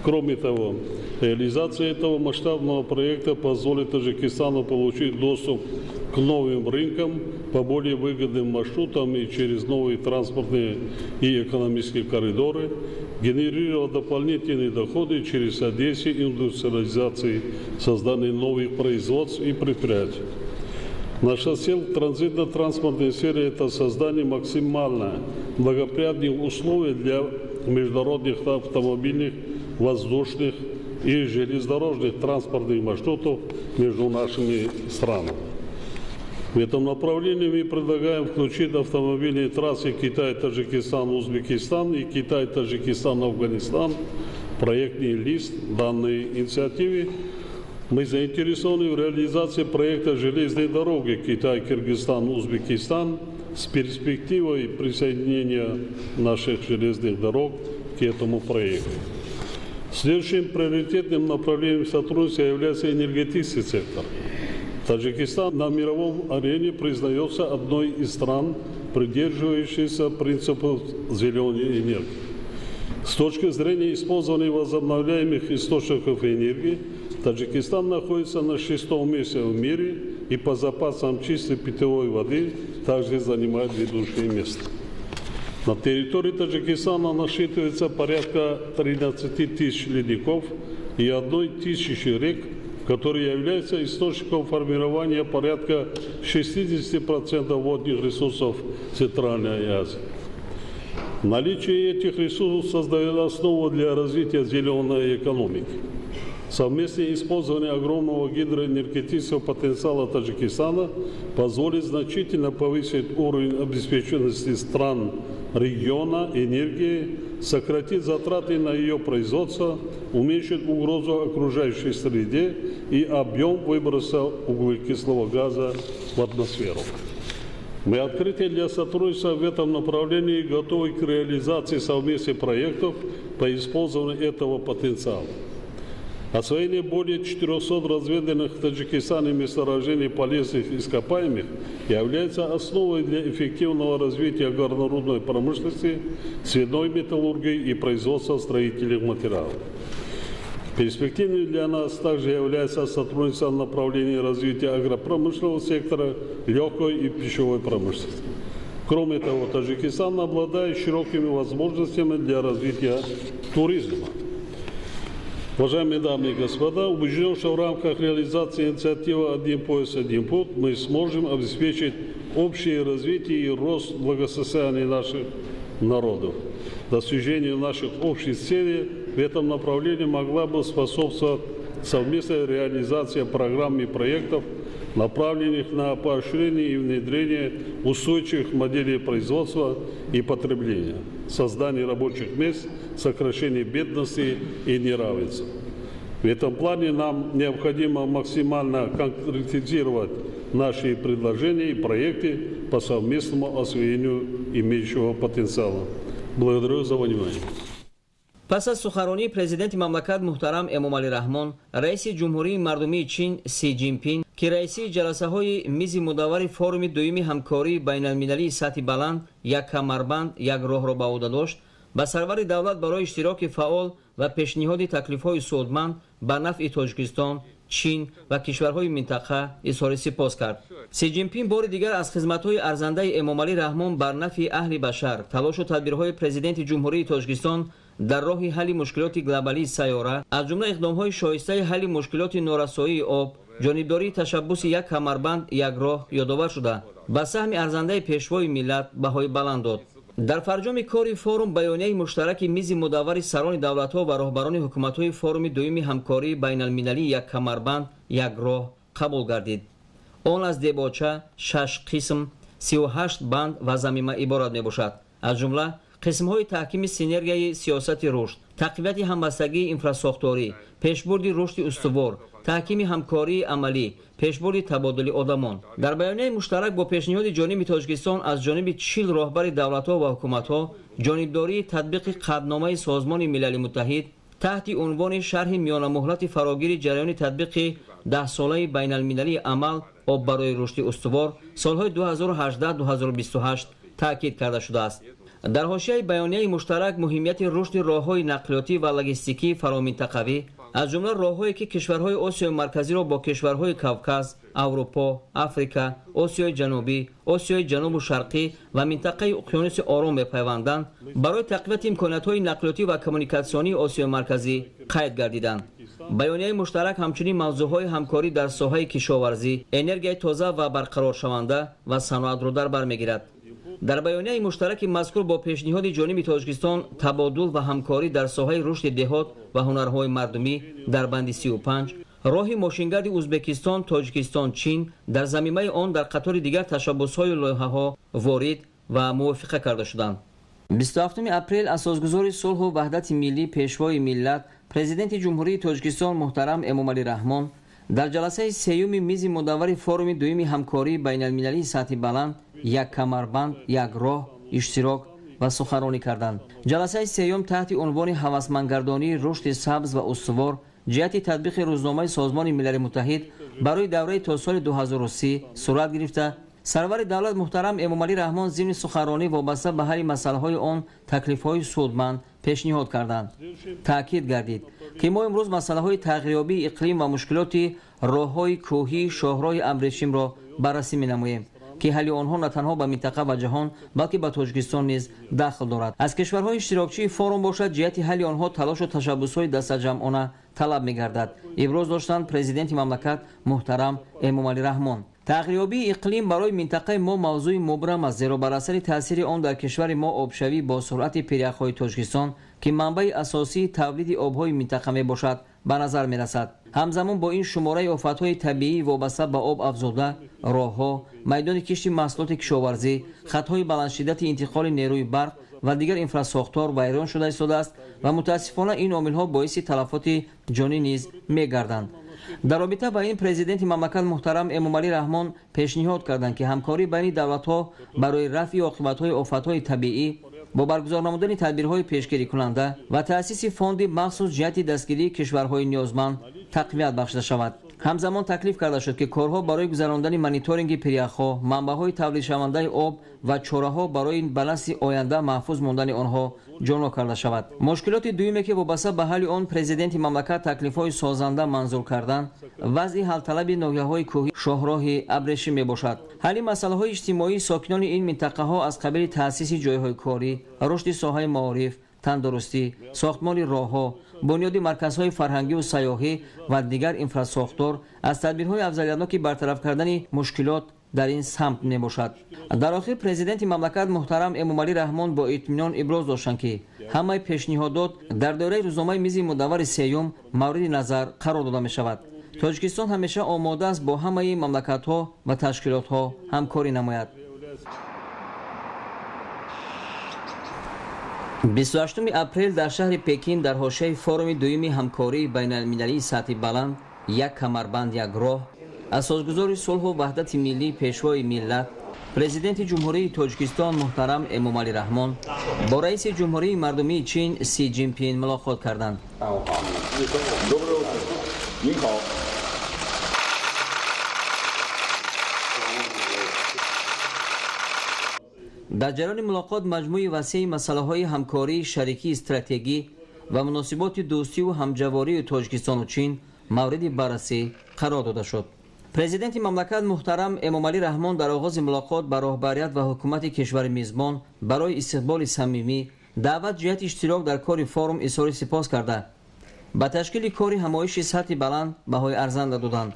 Кроме того, реализация этого масштабного проекта позволит Таджикистану получить доступ к новым рынкам по более выгодным маршрутам и через новые транспортные и экономические коридоры, генерировать дополнительные доходы через содействие индустриализации, создание новых производств и предприятий. Наша цель в транзитно-транспортной сфере – это создание максимально благоприятных условий для международных автомобильных, воздушных и железнодорожных транспортных маршрутов между нашими странами. В этом направлении мы предлагаем включить автомобильные трассы Китай, Таджикистан, Узбекистан и Китай, Таджикистан, Афганистан в проектный лист данной инициативы. Мы заинтересованы в реализации проекта железной дороги Китай, Кыргызстан, Узбекистан с перспективой присоединения наших железных дорог к этому проекту. Следующим приоритетным направлением сотрудничества является энергетический сектор. Таджикистан на мировом арене признается одной из стран, придерживающейся принципов зеленой энергии. С точки зрения использования возобновляемых источников энергии, Таджикистан находится на шестом месте в мире и по запасам чистой питьевой воды также занимает ведущее место. На территории Таджикистана насчитывается порядка 13 тысяч ледников и 1000 рек, которые являются источником формирования порядка 60% водных ресурсов Центральной Азии. Наличие этих ресурсов создает основу для развития зеленой экономики. Совместное использование огромного гидроэнергетического потенциала Таджикистана позволит значительно повысить уровень обеспеченности стран региона энергией, сократить затраты на ее производство, уменьшить угрозу окружающей среде и объем выброса углекислого газа в атмосферу. Мы открыты для сотрудничества в этом направлении и готовы к реализации совместных проектов по использованию этого потенциала. Освоение более 400 разведанных в Таджикистане месторождений полезных ископаемых является основой для эффективного развития горнорудной промышленности, цветной металлургии и производства строительных материалов. Перспективным для нас также является сотрудничество в направлении развития агропромышленного сектора, легкой и пищевой промышленности. Кроме того, Таджикистан обладает широкими возможностями для развития туризма. Уважаемые дамы и господа, убежден, что в рамках реализации инициативы «Один пояс, один путь» мы сможем обеспечить общее развитие и рост благосостояния наших народов. Достижению наших общих целей в этом направлении могла бы способствовать совместная реализация программ и проектов, направленных на поощрение и внедрение устойчивых моделей производства и потребления, создание рабочих мест, сокращение бедности и неравенства. В этом плане нам необходимо максимально конкретизировать наши предложения и проекты по совместному освоению имеющего потенциала. Благодарю за внимание. Пас аз суханронии президенти мамлакат муҳтарам Эмомалӣ Раҳмон, раиси Ҷумҳурии Мардумии Чин Си Ҷинпин, ки раисии ҷаласаҳои мизи мудаввари форуми дуюми ҳамкории байналмилалии сатҳи баланд «Як камарбанд, як роҳро ба ӯҳда дошт, ба сарвари давлат барои иштироки фаъол ва пешниҳоди таклифҳои судманд ба нафъи Тоҷикистон, Чин ва кишварҳои минтақа изҳори сипос кард. Си Ҷинпин бори дигар аз хизматҳои арзандаи Эмомалӣ Раҳмон бар нафъи аҳли башар, талошу тадбирҳои президенти Ҷумҳурии Тоҷикистон дар роҳи ҳалли мушкилоти глобалии сайёра, аз ҷумла иқдомҳои шоистаи ҳалли мушкилоти норасоии об, ҷонибдории ташаббуси «Як камарбанд, як роҳ» ёдовар шуда, ба саҳми арзандаи пешвои миллат баҳои баланд дод. Дар фарҷоми кори форум баёнияи муштараки мизи мудаввари сарони давлатҳо ва роҳбарони ҳукуматҳои форуми дуюми ҳамкории байналмилалии «Як камарбанд, як роҳ» қабул гардид. Он аз дебоча, шаш қисм, 38 банд ва замима иборат мебошад, аз ҷумла қисмҳои таҳкими синергияи сиёсати рушд, тақвияти ҳамбастагии инфрасохторӣ, пешбурди рушди устувор, таҳкими ҳамкории амалӣ, пешбурди табодули одамон. Дар баёнияи муштарак бо пешниҳоди ҷониби Тоҷикистон аз ҷониби 40 роҳбари давлатҳо ва ҳукуматҳо ҷонибдории татбиқи қатъномаи Созмони Милали Муттаҳид таҳти унвони «Шарҳи миёнамуҳлати фарогири ҷараёни татбиқи даҳсолаи байналмилалии амал «Об барои рушди устувор» солҳои 2018-2028» таъкид карда шудааст. Дар ҳошияи баёнияи муштарак муҳимияти рушди роҳҳои нақлиётӣ ва логистикии фароминтақавӣ, аз ҷумла роҳҳое, ки кишварҳои Осиёи Марказиро бо кишварҳои Кавказ, Аврупо, Африка, Осиёи Ҷанубӣ, Осиёи Ҷанубу Шарқӣ ва минтақаи Уқёнуси Ором мепайванданд, барои тақвияти имкониятҳои нақлиётӣ ва коммуникатсионии Осиёи Марказӣ қайд гардиданд. Баёнияи муштарак ҳамчунин мавзӯъҳои ҳамкорӣ дар соҳаи кишоварзӣ, энергияи тоза ва барқароршаванда ва саноатро дар бар мегирад. Дар баёнияи муштараки мазкур бо пешниҳоди ҷониби Тоҷикистон табодул ва ҳамкорӣ дар соҳаи рушди деҳот ва ҳунарҳои мардумӣ дар банди 35, Роҳи мошингарди Узбекистон, Тоҷикистон, Чин дар замимаи он дар қатори дигар ташаббусҳою лоиҳаҳо ворид ва мувофиқа карда шуданд. 27 апрел асосгузори сулҳу ваҳдати миллӣ, пешвои миллат, Президенти Ҷумҳурии Тоҷикистон муҳтарам Эмомалӣ Раҳмон дар ҷаласаи сеюми мизи мудаввари форуми дуюми ҳамкории байналмилалии сатҳи баланд «Як камарбанд, як роҳ» иштирок ва суханронӣ карданд. Ҷаласаи сеюм таҳти унвони ҳавасмандгардонии рушди сабз ва устувор ҷиҳати татбиқи рӯзномаи Созмони Милали Муттаҳид барои давраи то соли 2030 сурат гирифта, сарвари давлат муҳтарам Эмомалӣ Раҳмон зимни суханронӣ вобаста ба ҳалли масъалаҳои он таклифҳои судманд пешниҳод карданд. Таъкид гардид, ки мо имрӯз масъалаҳои тағйирёбии иқлим ва мушкилоти роҳҳои кӯҳии шоҳроҳи абрешимро баррасӣ менамоем, ки ҳалли онҳо на танҳо ба минтақа ва ҷаҳон, балки ба Тоҷикистон низ дахл дорад. Аз кишварҳои иштирокчии форум бошад, ҷиҳати ҳалли онҳо талошу ташаббусҳои дастаҷамъона талаб мегардад, иброз доштанд президенти мамлакат муҳтарам Эмомалӣ Раҳмон. Тағйирёбии иқлим барои минтақаи мо мавзӯи мубрам аст, зеро бар асари таъсири он дар кишвари мо обшавӣ бо суръати пиряхҳои Тоҷикистон, ки манбаи асосии тавлиди обҳои минтақа мебошад, ба назар мерасад. Ҳамзамон бо ин шумораи офатҳои табиӣ вобаста ба об афзуда, роҳҳо, майдони кишти маҳсулоти кишоварзӣ, хатҳои баландшиддати интиқоли нерӯи барқ ва дигар инфрасохтор вайрон шуда истодааст ва мутаассифона ин омилҳо боиси талафоти ҷонӣ низ мегарданд. Дар робита ба ин президенти мамлакат муҳтарам Эмомалӣ Раҳмон пешниҳод карданд, ки ҳамкорӣ байни давлатҳо барои рафъи оқибатҳои офатҳои табиӣ бо баргузор намудани тадбирҳои пешгирикунанда ва таъсиси фонди махсус ҷиҳати дастгирии кишварҳои ниёзманд тақвият бахшида шавад. Ҳамзамон таклиф карда шуд, ки корҳо барои гузарондани мониторинги пиряхҳо, манбаъҳои тавлидшавандаи об ва чораҳо барои ба насли оянда маҳфуз мондани онҳо ҷоно карда шавад. Мушкилоти дуюме, ки вобаста ба ҳалли он президенти мамлакат таклифҳои созанда манзур кардан, вазъи ҳалталаби ноҳияҳои кӯҳӣ шоҳроҳи абрешим мебошад. Ҳалли масъалаҳои иҷтимоии сокинони ин минтақаҳо аз қабили таъсиси ҷойҳои корӣ, рушди соҳаи маориф, тандурустӣ, сохтмони роҳҳо, бунёди марказҳои фарҳангию сайёҳӣ ва дигар инфрасохтор аз тадбирҳои афзалиятноки бартараф кардани мушкилот дар ин самт мебошад. Дар охир президенти мамлакат муҳтарам Эмомалӣ Раҳмон бо итминон иброз доштанд, ки ҳамаи пешниҳодот дар доираи рӯзномаи мизи мудаввари сеюм мавриди назар қарор дода мешавад. Тоҷикистон ҳамеша омода аст бо ҳамаи мамлакатҳо ва ташкилотҳо ҳамкорӣ намояд. 28 апрел дар шаҳри Пекин дар ҳошияи форуми дуюми ҳамкории байналмилалии сатҳи баланд «Як камарбанд, як роҳ» асосгузори сулҳу ваҳдати миллӣ, пешвои миллат, президенти Ҷумҳурии Тоҷикистон муҳтарам Эмомалӣ Раҳмон бо раиси Ҷумҳурии мардумии Чин Си Ҷинпин мулоқот карданд. Дар ҷараёни мулоқот маҷмӯи васеи масъалаҳои ҳамкории шарикии стратегӣ ва муносиботи дӯстиву ҳамҷавории Тоҷикистону Чин мавриди баррасӣ қарор дода шуд. Президенти мамлакат муҳтарам Эмомалӣ Раҳмон дар оғози мулоқот ба роҳбарият ва ҳукумати кишвари мизбон барои истиқболи самимӣ, даъват ҷиҳати иштирок дар кори форум изҳори сипос карда, ба ташкили кори ҳамоиши сатҳи баланд баҳои арзанда доданд.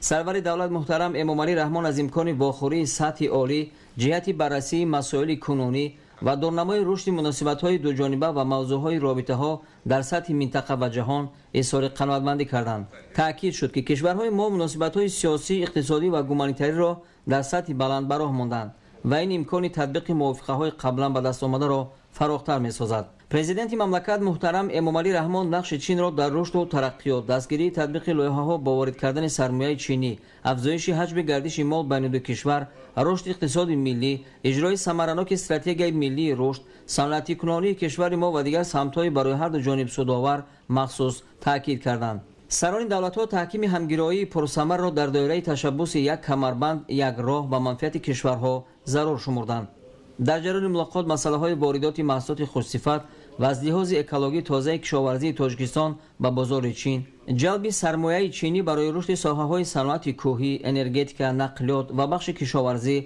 Сарвари давлат муҳтарам Эмомалӣ Раҳмон аз имкони вохӯрии сатҳи олӣ ҷиҳати баррасии масоили кунунӣ ва дурнамои рушди муносибатҳои дуҷониба ва мавзӯъҳои робитаҳо дар сатҳи минтақа ва ҷаҳон изҳори қаноатмандӣ карданд. Таъкид шуд, ки кишварҳои мо муносибатҳои сиёсӣ, иқтисодӣ ва гуманитариро дар сатҳи баланд ба роҳ монданд ва ин имкони татбиқи мувофиқаҳои қаблан ба даст омадаро фарохтар месозад. Президенти мамлакат муҳтарам Эмомалӣ Раҳмон нақши Чинро дар рушду тараққиёт, дастгирии татбиқи лоиҳаҳо бо ворид кардани сармояи чинӣ, афзоиши ҳаҷми гардиши мол байни ду кишвар, рушди иқтисоди миллӣ, иҷрои самараноки стратегияи миллии рушд, саноатикунонии кишвари мо ва дигар самтҳои барои ҳарду ҷониб судовар махсус таъкид карданд. Сарони давлатҳо таҳкими ҳамгироии пурсамарро дар доираи ташаббуси «Як камарбанд, як роҳ» ба манфиати кишварҳо зарур шумурданд. Дар ҷараёни мулоқот масъалаҳои воридоти маҳсулоти хушсифат ва аз лиҳози экологӣ тозаи кишоварзии Тоҷикистон ба бозори Чин, ҷалби сармояи чинӣ барои рушди соҳаҳои саноати кӯҳӣ, энергетика, нақлиёт ва бахши кишоварзӣ,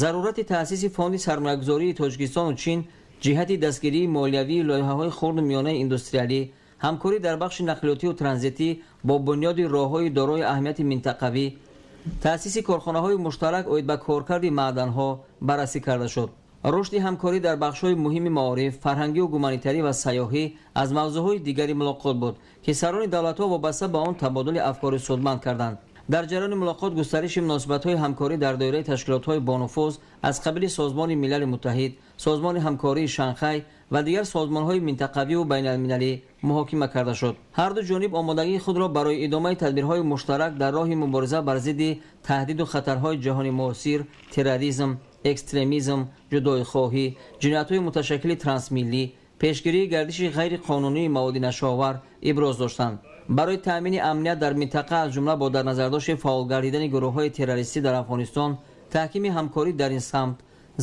зарурати таъсиси фонди сармоягузории Тоҷикистону Чин ҷиҳати дастгирии молиявии лоиҳаҳои хурду миёнаи индустриалӣ, ҳамкорӣ дар бахши нақлиётию транзитӣ бо бунёди роҳҳои дорои аҳамияти минтақавӣ, таъсиси корхонаҳои муштарак оид ба коркарди маъданҳо баррасӣ карда шуд. Рушди ҳамкорӣ дар бахшҳои муҳими маориф, фарҳангию гуманитарӣ ва сайёҳӣ аз мавзӯъҳои дигари мулоқот буд, ки сарони давлатҳо вобаста ба он табодули афкори судманд карданд. Дар ҷараёни мулоқот густариши муносибатҳои ҳамкорӣ дар доираи ташкилотҳои бонуфуз аз қабили Созмони Милали Муттаҳид, Созмони ҳамкории Шанхай ва дигар созмонҳои минтақавию байналмилалӣ муҳокима карда шуд. Ҳар ду ҷониб омодагии худро барои идомаи тадбирҳои муштарак дар роҳи мубориза бар зидди таҳдиду хатарҳои ҷаҳони муосир, терроризм, экстремизм, ҷудоихоҳӣ, ҷиноятҳои муташаккили трансмиллӣ, пешгирии гардиши ғайриқонунии маводи нашъаовар иброз доштанд. Барои таъмини амният дар минтақа, аз ҷумла бо дар назардошти фаъол гардидани гурӯҳҳои террористӣ дар Афғонистон, таҳкими ҳамкорӣ дар ин самт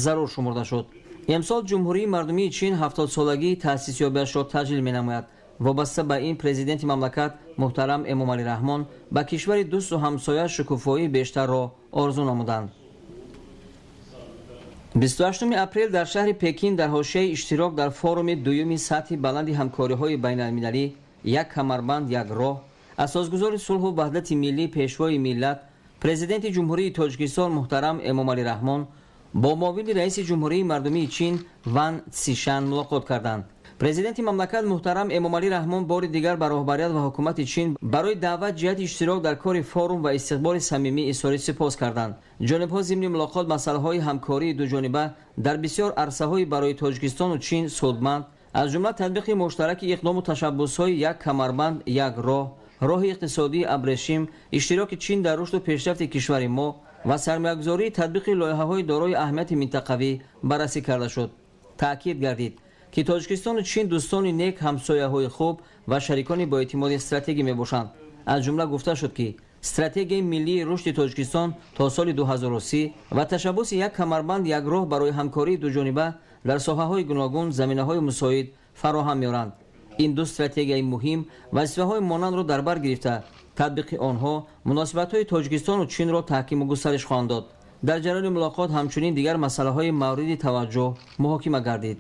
зарур шумурда шуд. Имсол Ҷумҳурии Мардумии Чин 70-солагии таъсисёбиашро таҷлил менамояд. Вобаста ба ин президенти мамлакат муҳтарам Эмомалӣ Раҳмон ба кишвари дӯсту ҳамсоя шукуфоии бештарро орзу намуданд. 28 апрел дар шаҳри Пекин дар ҳошияи иштирок дар форуми дуюми сатҳи баланди ҳамкориҳои байналмилалӣ «Як камарбанд, як роҳ» асосгузори сулҳу ваҳдати миллӣ, пешвои миллат, президенти Ҷумҳурии Тоҷикистон муҳтарам Эмомалӣ Раҳмон бо муовини раиси Ҷумҳурии Мардумии Чин Ван Цишан мулоқот карданд. Президенти мамлакат муҳтарам Эмомалӣ Раҳмон бори дигар ба роҳбарият ва ҳукумати Чин барои даъват ҷиҳати иштирок дар кори форум ва истиқболи самимӣ изҳори сипос карданд. Ҷонибҳо зимни мулоқот масъалаҳои ҳамкории дуҷониба дар бисёр арсаҳои барои Тоҷикистону Чин судманд, аз ҷумла татбиқи муштараки иқдому ташаббусҳои «Як камарбанд, як роҳ», роҳи иқтисодии абрешим, иштироки Чин дар рушду пешрафти кишвари мо ва сармоягузории татбиқи лоиҳаҳои дорои аҳамияти минтақавӣ баррасӣ карда шуд. Таъкид гардид, ки Тоҷикистону Чин дӯстони нек, ҳамсояҳои хуб ва шарикони боэътимоди стратегӣ мебошанд. Аз ҷумла гуфта шуд, ки стратегияи миллии рушди Тоҷикистон то соли 2030 ва ташаббуси «Як камарбанд, як роҳ» барои ҳамкории дуҷониба дар соҳаҳои гуногун заминаҳои мусоид фароҳам меоранд. Ин ду стратегияи муҳим вазифаҳои монандро дар бар гирифта, татбиқи онҳо муносибатҳои Тоҷикистону Чинро таҳкиму густариш хоҳанд дод. Дар ҷараёни мулоқот ҳамчунин дигар масъалаҳои мавриди таваҷҷӯҳ муҳокима гардид.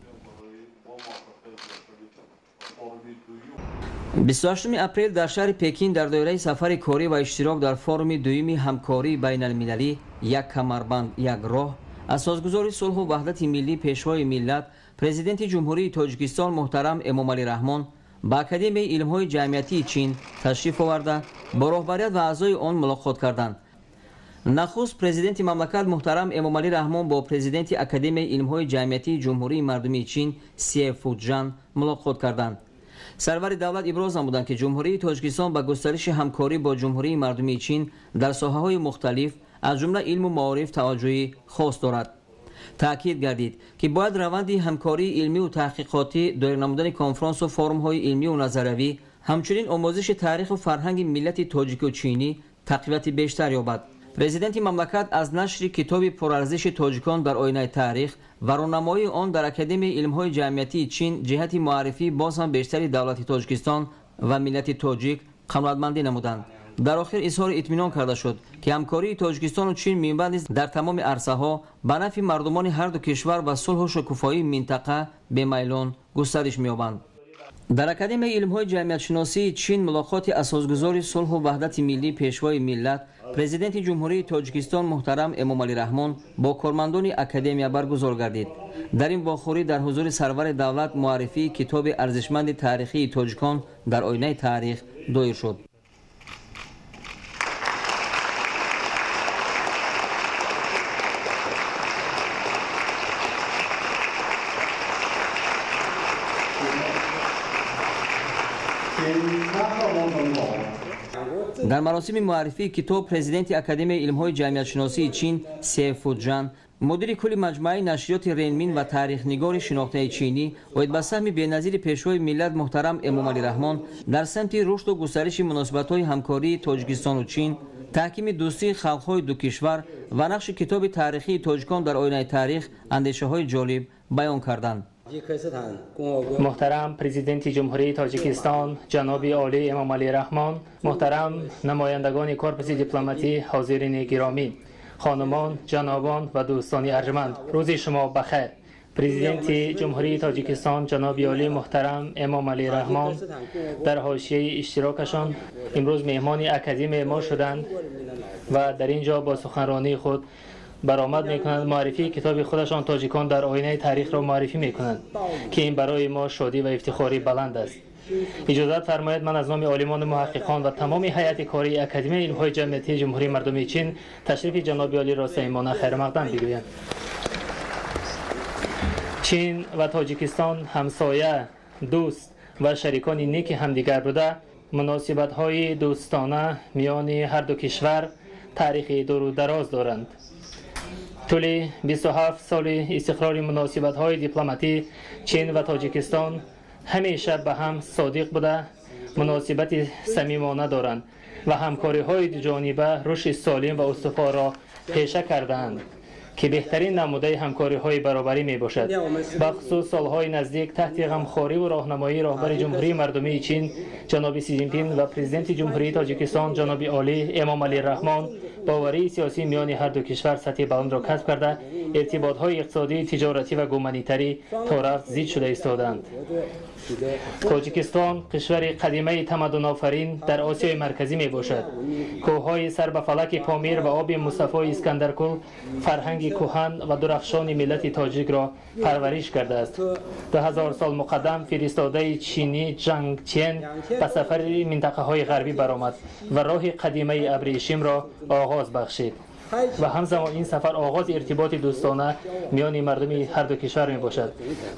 28 апрел дар шаҳри Пекин дар доираи сафари корӣ ва иштирок дар форуми дуюми ҳамкории байналмилалӣ «Як камарбанд, як роҳ» асосгузори сулҳу ваҳдати миллӣ, пешвои миллат, президенти Ҷумҳурии Тоҷикистон муҳтарам Эмомалӣ Раҳмон ба Академияи илмҳои ҷамъиятии Чин ташриф оварда, бо роҳбарият ва аъзои он мулоқот карданд. Нахуст президенти мамлакат муҳтарам Эмомалӣ Раҳмон бо президенти Академияи илмҳои ҷамъиятии Ҷумҳурии Мардумии Чин Се Фуҷан мулоқот карданд. Сарвари давлат иброз намуданд, ки Ҷумҳурии Тоҷикистон ба густариши ҳамкорӣ бо Ҷумҳурии Мардумии Чин дар соҳаҳои мухталиф, аз ҷумла илму маориф, таваҷҷӯҳи хос дорад. Таъкид гардид, ки бояд раванди ҳамкории илмию таҳқиқотӣ, доир намудани конфронсу форумҳои илмию назариявӣ, ҳамчунин омӯзиши таъриху фарҳанги миллати тоҷику чинӣ тақвияти бештар ёбад. Президенти мамлакат аз нашри китоби пурарзиши «Тоҷикон дар оинаи таърих» ва рӯнамоии он дар Академияи илмҳои ҷамъиятии Чин ҷиҳати муаррифии боз ҳам бештари давлати Тоҷикистон ва миллати тоҷик қаноатмандӣ намуданд. Дар охир изҳори итминон карда шуд, ки ҳамкории Тоҷикистону Чин минбаъд низ дар тамоми арсаҳо ба нафъи мардумони ҳар ду кишвар ва сулҳу шукуфоии минтақа бемайлон густариш меёбанд. Дар Академияи илмҳои ҷамъиятшиносии Чин мулоқоти асосгузори сулҳу ваҳдати миллӣ, пешвои миллат, президенти Ҷумҳурии Тоҷикистон муҳтарам Эмомалӣ Раҳмон бо кормандони академия баргузор гардид. Дар ин вохӯрӣ дар ҳузури сарвари давлат муаррифии китоби арзишманди таърихии «Тоҷикон дар оинаи таърих» доир шуд. Дар маросими муаррифии китоб президенти Академияи илмҳои ҷамъиятшиносии Чин Се Фуҷан, мудири кулли маҷмӯаи нашриёти Ренмин ва таърихнигори шинохтаи чинӣ оид ба саҳми беназири пешвои миллат муҳтарам Эмомалӣ Раҳмон дар самти рушду густариши муносибатҳои ҳамкории Тоҷикистону Чин, таҳкими дӯстии халқҳои ду кишвар ва нақши китоби таърихии «Тоҷикон дар оинаи таърих» андешаҳои ҷолиб баён карданд. Муҳтарам президенти Ҷумҳурии Тоҷикистон ҷаноби олӣ Эмомалӣ Раҳмон, муҳтарам намояндагони корпуси дипломатӣ, ҳозирини гиромӣ, хонумон, ҷанобон ва дӯстони арҷманд, рӯзи шумо бахайр. Президенти Ҷумҳурии Тоҷикистон ҷаноби олӣ муҳтарам Эмомалӣ Раҳмон дар ҳошияи иштирокашон имрӯз меҳмони академияи мо шуданд ва дар ин ҷо бо суханронии худ баромад мекунанд, муаррифии китоби худашон «Тоҷикон дар оинаи таърих»ро муаррифӣ мекунанд, ки ин барои мо шодӣ ва ифтихори баланд аст. Иҷозат фармоед, ман аз номи олимону муҳаққиқон ва тамоми ҳайати кории Академияи илмҳои ҷамъиятии Ҷумҳурии Мардумии Чин ташрифи ҷаноби олиро самимона хайрмақдам бигӯям. Чин ва Тоҷикистон ҳамсоя, дӯст ва шарикони неки ҳамдигар буда, муносибатҳои дӯстона миёни ҳарду кишвар таърихи дуру дароз доранд. Тӯли 27 соли истиқрори муносибатҳои дипломатӣ Чин ва Тоҷикистон ҳамеша ба ҳам содиқ буда, муносибати самимона доранд ва ҳамкориҳои дуҷониба рушди солим ва устуворро пеша кардаанд, ки беҳтарин намудаи ҳамкориҳои баробарӣ мебошад. Бахусус солҳои наздик таҳти ғамхориву роҳнамоии роҳбари Ҷумҳурии Мардумии Чин ҷаноби Си Ҷинпин ва президенти Ҷумҳурии Тоҷикистон ҷаноби олӣ Эмомалӣ Раҳмон боварии сиёсӣ миёни ҳарду кишвар сатҳи баландро касб карда, иртиботҳои иқтисодӣ, тиҷоратӣ ва гуманитарӣ то рафт зид шуда истодаанд. Тоҷикистон кишвари қадимаи тамаддунофарин дар Осиёи Марказӣ мебошад. Кӯҳҳои сар ба фалаки Помир ва оби мусаффои Искандаркӯл фарҳанги кӯҳан ва дурахшони миллати тоҷикро парвариш кардааст. 2000 сол муқаддам фиристодаи чинӣ Ҷанг Чен ба сафари минтақаҳои ғарбӣ баромад ва роҳи қадимаи абрешимро оғоз бахшид ва ҳамзамон ин сафар оғози иртиботи дӯстона миёни мардуми ҳарду кишвар мебошад.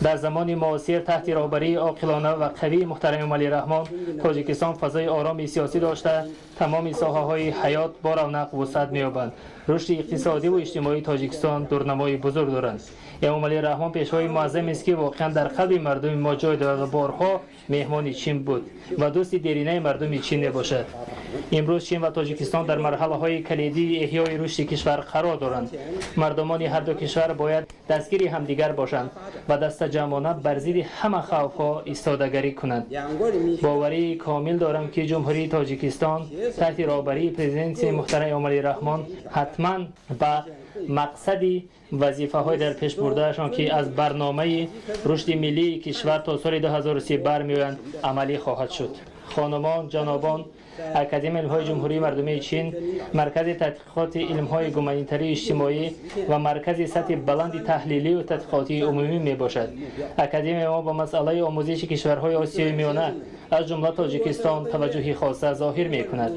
Дар замони муосир таҳти роҳбарии оқилона ва қавии муҳтарам Эмомалӣ Раҳмон Тоҷикистон фазои ороми сиёсӣ дошта, тамоми соҳаҳои ҳаёт бо равнақ вусъат меёбанд. Рушди иқтисодиву иҷтимоии Тоҷикистон дурнамои бузург доранд. Эмомалӣ Раҳмон пешвои муаззамест, ки воқеан дар қалби мардуми мо ҷой дорад ва борҳо меҳмони Чин буд ва дӯсти деринаи мардуми Чин мебошад. Имрӯз Чин ва Тоҷикистон дар марҳалаҳои калидии эҳёи рушди кишвар қарор доранд. Мардумони ҳарду кишвар бояд дастгири ҳамдигар бошанд ва дастаҷамъона бар зидди ҳама хавфҳо истодагарӣ кунанд. Боварии комил дорам, ки Ҷумҳурии Тоҷикистон таҳти роҳбарии президенти муҳтарам Эмомалӣ Раҳмон ҳатман ба мақсади вазифаҳои дар пеш бурдаашон, ки аз барномаи рушди миллии кишвар то соли 2030 бармеоянд, амалӣ хоҳад шуд. Хонумон, ҷанобон, Академияи илмҳои Ҷумҳурии Мардумии Чин маркази тадқиқоти илмҳои гуманитарии иҷтимоӣ ва маркази сатҳи баланди таҳлилию тадқиқотии умумӣ мебошад. Академияи мо ба масъалаи омӯзиши кишварҳои Осиёи Миёна, аз ҷумла Тоҷикистон, таваҷҷӯҳи хоса зоҳир мекунад.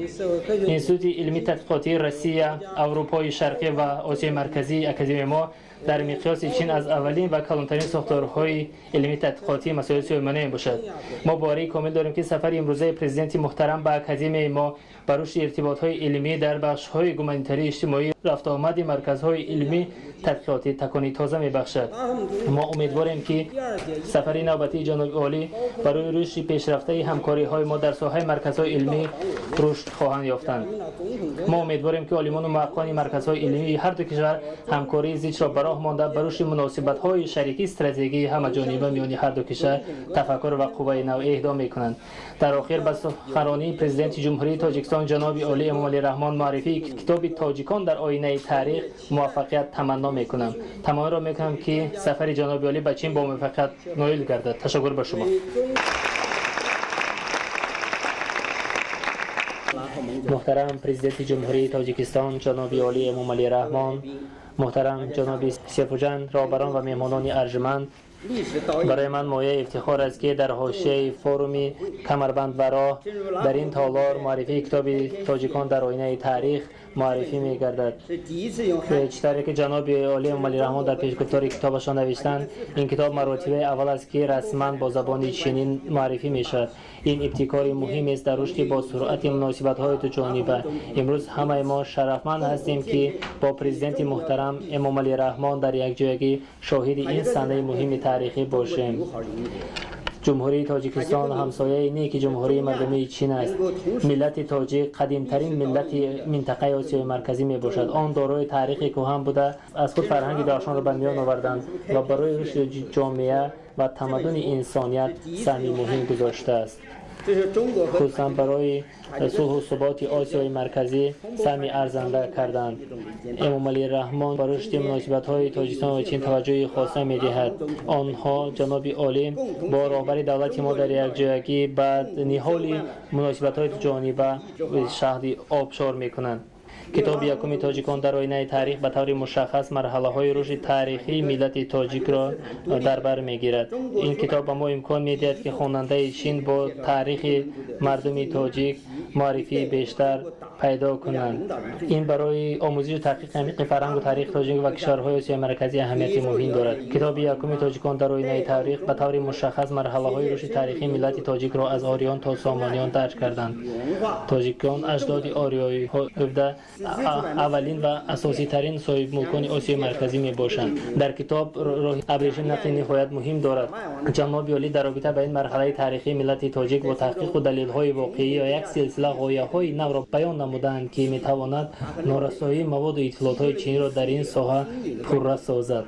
Институти илмии тадқиқотии Россия, Аврупои Шарқӣ ва Осиёи Марказии Академияи мо дар миқёси Чин аз аввалин ва калонтарин сохторҳои илмии тадқиқотии масоили Осиёи Миёна мебошад. Мо боварии комил дорем, ки сафари имрӯзаи президенти муҳтарам ба академияи мо ба рушди иртиботҳои илмӣ дар бахшҳои гуманитарии иҷтимоӣ, рафтуомади марказҳои илмӣ тадқиқотӣ такони тоза мебахшад. Мо умедворем, ки сафари навбатии ҷаноби олӣ барои рушди пешрафтаи ҳамкориҳои мо дар соҳаи марказҳои илмӣ рушд хоҳанд ёфтанд. Мо умедворем, ки олимону муҳаққиқони марказҳои илмии ҳарду кишвар ҳамкории зичро ба роҳ монда, ба рушди муносибатҳои шарикии стратегии ҳамаҷониба миёни ҳарду кишвар тафаккур ва қувваи нав эҳдо мекунанд. Дар охир ба суханронии президенти Ҷумҳурии Тоҷикистон ҷаноби олӣ Эмомалӣ Раҳмон муаррифии китоби «Тоҷикон дар оинаи таърих» муваффақият таманно мекунам. Таманноро мекунам, ки сафари ҷаноби олӣ ба Чин бо муваффақият ноил гардад. Ташаккур ба шумо. Муҳтарам президенти Ҷумҳурии Тоҷикистон ҷаноби олӣ Эмомалӣ Раҳмон, муҳтарам ҷаноби Сефуҷан, роҳбарон ва меҳмонони арҷманд, барои ман мояи ифтихор аст, ки дар ҳошияи форуми «Камарбанд ва роҳ» дар ин толор муаррифии китоби «Тоҷикон дар оинаи таърих» муаррифӣ мегардад. Чӣ тавре ки ҷаноби олӣ Эмомалӣ Раҳмон дар пешгуфтори китобашон навиштанд, ин китоб маротибаи аввал аст, ки расман бо забони чинӣ муаррифӣ мешавад. Ин ибтикори муҳимест дар рушди босуръати муносибатҳои дуҷониба. Имрӯз ҳамаи мо шарафманд ҳастем, ки бо президенти муҳтарам Эмомалӣ Раҳмон дар якҷоягӣ шоҳиди ин саҳнаи муҳими таърихӣ бошем. Ҷумҳурии Тоҷикистон ҳамсояи неки Ҷумҳурии Мардумии Чин аст. Миллати тоҷик қадимтарин миллати минтақаи Осиёи Марказӣ мебошад. Он дорои таърихи кӯҳан буда, аз худ фарҳанги дурахшонро ба миён оварданд ва барои рушди ҷомеа ва тамаддуни инсоният саҳми муҳим гузоштааст. Хусусан барои сулҳу суботи Осиёи Марказӣ саҳми арзанда карданд. Эмомалӣ Раҳмон ба рушди муносибатҳои Тоҷикистон ва Чин таваҷҷӯҳи хоса медиҳад. Онҳо ҷаноби олӣ бо роҳбари давлати мо дар якҷоягӣ ба ниҳоли муносибатҳои дуҷониба шаҳди обшор мекунанд. Китоби якуми тоҷикон дар оинаи таърих ба таври мушаххас марҳалаҳои рушди таърихии миллати тоҷикро дар бар мегирад. Ин китоб ба мо имкон медиҳад, ки хонандаи Чин бо таърихи мардуми тоҷик маърифии бештар пайдо кунанд. Ин барои омӯзишу таҳқиқи амиқи фарҳангу таърихи тоҷик ва кишварҳои Осиёи Марказӣ аҳамияти муҳим дорад. Китоби якуми тоҷикон дар оинаи таърих ба таври мушаххас марҳалаҳои рушди таърихии миллати тоҷикро аз ориён то сомониён дарҷ карданд. Тоҷикон аҷдоди ориёиҳо буда аввалин ва асоситарин соҳибмулкони Осиёи Марказӣ мебошанд. Дар китоб роҳи абрешим нақши ниҳоят муҳим дорад. Ҷаноби олӣ дар робита ба ин марҳалаи таърихии миллати тоҷик бо таҳқиқу далелҳои воқеӣ ва як силсила ғояҳои навро баён намуданд, ки метавонад норасоии маводу иттилоотҳои чиниро дар ин соҳа пурра созад.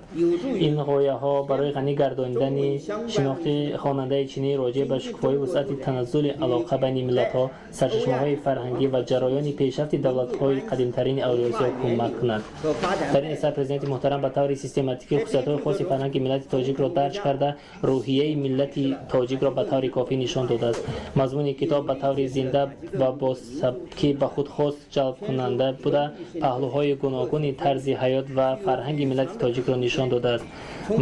Ин ғояҳо барои ғанӣ гардонидани шинохти хонандаи чинӣ роҷеъ ба шукуфоӣ, вусъати таназзули алоқа байни миллатҳо, сарчашмаҳои фарҳангӣ ва ҷараёни пешрафти давлатҳои қадимтарини Авруосиё кӯмак кунад. Дар ин асар президенти муҳтарам ба таври систематикӣ хусусиятҳои хоси фарҳанги миллати тоҷикро дарҷ карда, рӯҳияи миллати тоҷикро ба таври кофӣ нишон додааст. Мазмуни китоб ба таври зинда ва бо сабки ба худ хос ҷалбкунанда буда, паҳлӯҳои гуногуни тарзи ҳаёт ва фарҳанги миллати тоҷикро нишон додааст.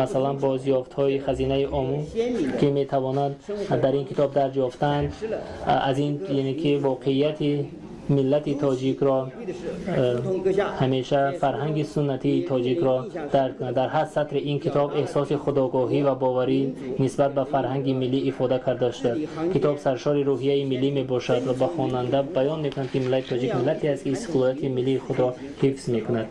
Масалан, бозёфтҳои хазинаи Омӯ, ки метавонанд дар ин китоб дарҷ ёфтанд, аз ин яъне ки воқеияти миллати тоҷикро, ҳамеша фарҳанги суннатии тоҷикро дарк кунад. Дар ҳар сатри ин китоб эҳсоси худогоҳӣ ва боварӣ нисбат ба фарҳанги миллӣ ифода карда шудааст. Китоб саршори рӯҳияи миллӣ мебошад ва ба хонанда баён мекунад, ки миллати тоҷик миллате аст, ки истиқлолияти миллии худро ҳифз мекунад.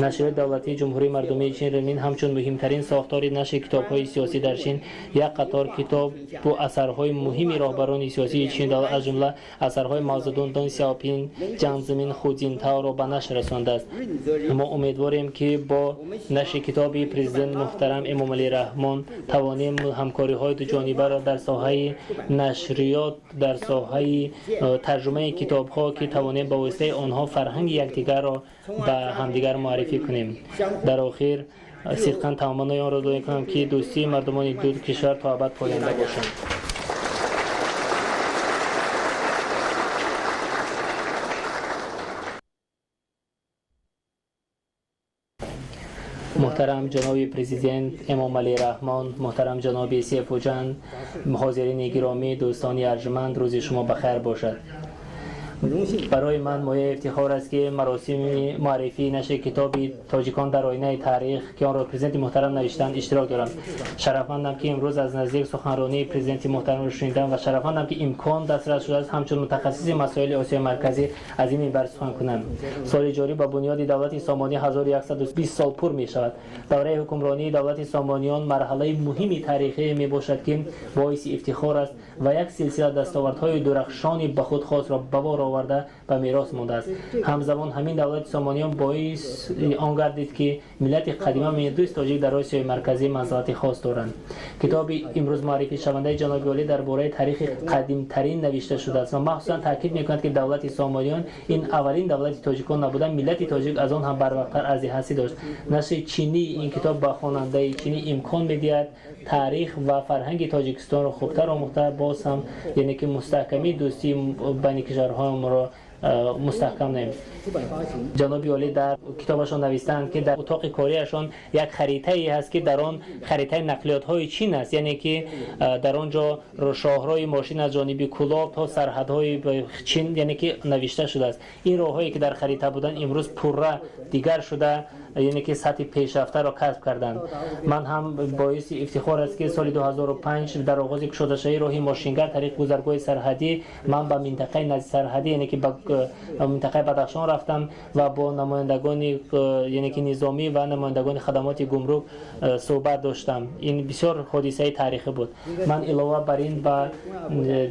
Нашриёти давлатии Ҷумҳурии Мардумии Чин Ренмин ҳамчун муҳимтарин сохтори нашри китобҳои сиёсӣ дар Чин як қатор китобу асарҳои муҳими роҳбарони сиёсии Чин, аз ҷумла асарҳои Мао Цзэдун, Дэн Сяопин, Ҷан Зимин, Ху Цзинтаоро ба нашр расондааст. Мо умедворем, ки бо нашри китоби президент муҳтарам Эмомалӣ Раҳмон тавонем ҳамкориҳои дуҷонибаро дар соҳаи нашриёт, дар соҳаи тарҷумаи китобҳо, ки тавонем ба воситаи онҳо фарҳанги якдигарро ба ҳамдигар муаррифӣ кунем. Дар охир сидқан таманнои онро мекунам, ки дӯстии мардумони ду кишвар то абад поянда бошад. Муҳтарам ҷаноби президент Эмомалӣ Раҳмон, муҳтарам ҷаноби Се Фуҷан, ҳозирини гиромӣ, дӯстони арҷманд, рӯзи шумо ба хайр бошад. Барои ман мояи ифтихор аст, ки маросими муаррифии нашри китоби тоҷикон дар оинаи таърих, ки онро президенти муҳтарам навиштанд, иштирок дорам. Шарафмандам, ки имрӯз аз наздик суханронии президенти муҳтарамро шунидам ва шарафмандам, ки имкон дастрас шудааст ҳамчун мутахассиси масоили Осиёи Марказӣ аз ин минбар сухан кунам. Соли ҷорӣ ба бунёди давлати Сомонӣ 1120 сол пур мешавад. Давраи ҳукмронии давлати Сомониён марҳалаи муҳими таърихие мебошад, ки боиси ифтихор аст ва як силсила дастовардҳои дурахшони ба худ хосро ба бор оварда ба мерос мондааст. Ҳамзамон ҳамин давлати Сомониён боиси он гардид, ки миллати қадима меҳнатдӯсти тоҷик дар Осиёи Марказӣ манзилати хос доранд. Китоби имрӯз муаррифишавандаи ҷаноби олӣ дар бораи таърихи қадимтарин навишта шудааст ва махсусан таъкид мекунад, ки давлати Сомониён ин аввалин давлати тоҷикон набуда, миллати тоҷик аз он ҳам барвақттар арзи ҳастӣ дошт. Нашри чинии ин китоб ба хонандаи чинӣ имкон медиҳад таърих ва фарҳанги Тоҷикистонро хубтар омӯхта, боз ҳам яъне ки мустаҳкамии дӯстии байни кишварҳоямонро мустаҳкам намоем. Ҷаноби олӣ дар китобашон навиштаанд, ки дар утоқи кориашон як харитае ҳаст, ки дар он харитаи нақлиётҳои Чин аст, яъне ки дар он ҷо шоҳрои мошин аз ҷониби Кӯлоб то сарҳадҳои Чин, яъне ки навишта шудааст. Ин роҳҳое, ки дар харита буданд, имрӯз пурра дигар шуда, яъне ки сатҳи пешрафтаро касб карданд. Ман ҳам боиси ифтихор аст, ки соли 2005 дар оғози кушодашавии роҳи мошингар тариқи гузаргоҳи сарҳадӣ ман ба минтақаи наздисарҳадӣ, яъне ки ба минтақаи Бадахшон рафтам ва бо намояндагони яъне ки низомӣ ва намояндагони хадамоти гумрук суҳбат доштам. Ин бисёр ҳодисаи таърихӣ буд. Ман илова бар ин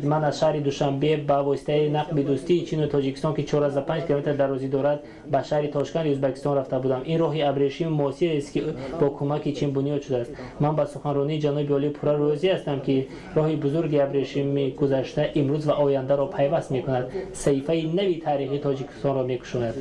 ман аз шаҳри Душанбе ба воситаи нақби дӯстии Чину Тоҷикистон, ки 4,5 километр дарозӣ дорад, ба шаҳри Тошканди Ӯзбекистон рафта будам. Ин роҳи абрешими муосирест, ки бо кӯмаки Чин бунёд шудааст. Ман ба суханронии ҷаноби олӣ пурра розӣ ҳастам, ки роҳи бузурги абрешими гузашта имрӯз ва ояндаро пайваст мекунад, саҳифаи нави таърихи Тоҷикистонро мекушояд.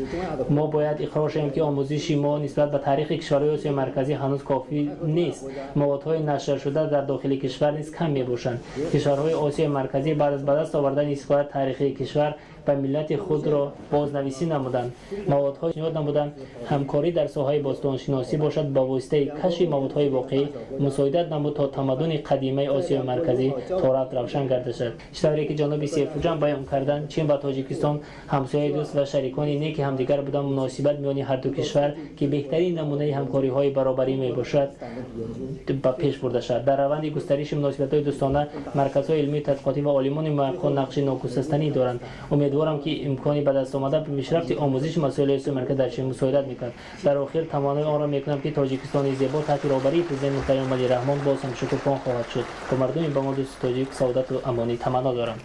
Мо бояд иқрор шавем, ки омӯзиши мо нисбат ба таърихи кишварҳои Осиёи Марказӣ ҳанӯз кофӣ нест. Маводҳои нашршуда дар дохили кишвар низ кам мебошанд. Кишварҳои Осиёи Марказӣ баъд аз ба даст овардани истиқлолияти таърихии кишвар ва миллати худро бознависӣ намуданд, маводҳо пешниҳод намуданд. Ҳамкорӣ дар соҳаи бостоншиносӣ бошад, ба воситаи кашфи маводҳои воқеӣ мусоидат намуд, то тамаддуни қадимаи Осиёи Марказӣ торафт равшан гарда шавад. Чӣ тавре ки ҷаноби Сефуҷан баён карданд, Чин ва Тоҷикистон ҳамсояи дӯст ва шарикони неки ҳамдигар буданд. Муносибат миёни ҳарду кишвар, ки беҳтарин намунаи ҳамкориҳои баробарӣ мебошад, ба пеш бурда шавад. Дар раванди густариши муносибатҳои дӯстона марказҳои илмии тадқиқотӣ ва олимони муҳаққиқон нақши ногусастанӣ доранд. Умедворам, ки имкони ба даст омада ба пешрафти омӯзиши масоили Осиёи Марказӣ дар Чин мусоидат мекунад. Дар охир таманнои онро мекунам, ки Тоҷикистони зебо таҳти роҳбарии президент муҳтарам Эмомалӣ Раҳмон боз ҳам шукуфон хоҳад шуд. Ба мардуми ба мо дӯсти тоҷик саодату амонӣ таманно дорам.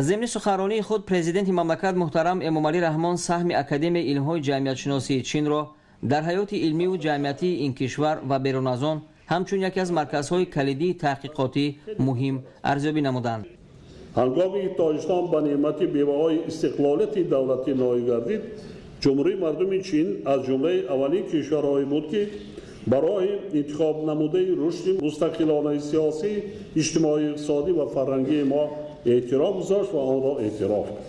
Зимни суханронии худ президенти мамлакат муҳтарам Эмомалӣ Раҳмон саҳми Академияи илмҳои ҷамъиятшиносии Чинро дар ҳаёти илмиву ҷамъиятии ин кишвар ва берун аз он ҳамчун яке аз марказҳои калидии таҳқиқотӣ муҳим арзёбӣ намуданд. Ҳангоме ки Тоҷикистон ба неъмати беваҳои истиқлолияти давлатӣ ноил гардид, Ҷумҳурии мардуми Чин аз ҷумлаи аввалин кишварҳое буд, ки барои интихоб намудаи рушди мустақилонаи сиёсӣ, иҷтимоӣ, иқтисодӣ ва фарҳангии мо эътироф гузошт ва онро эътироф кард.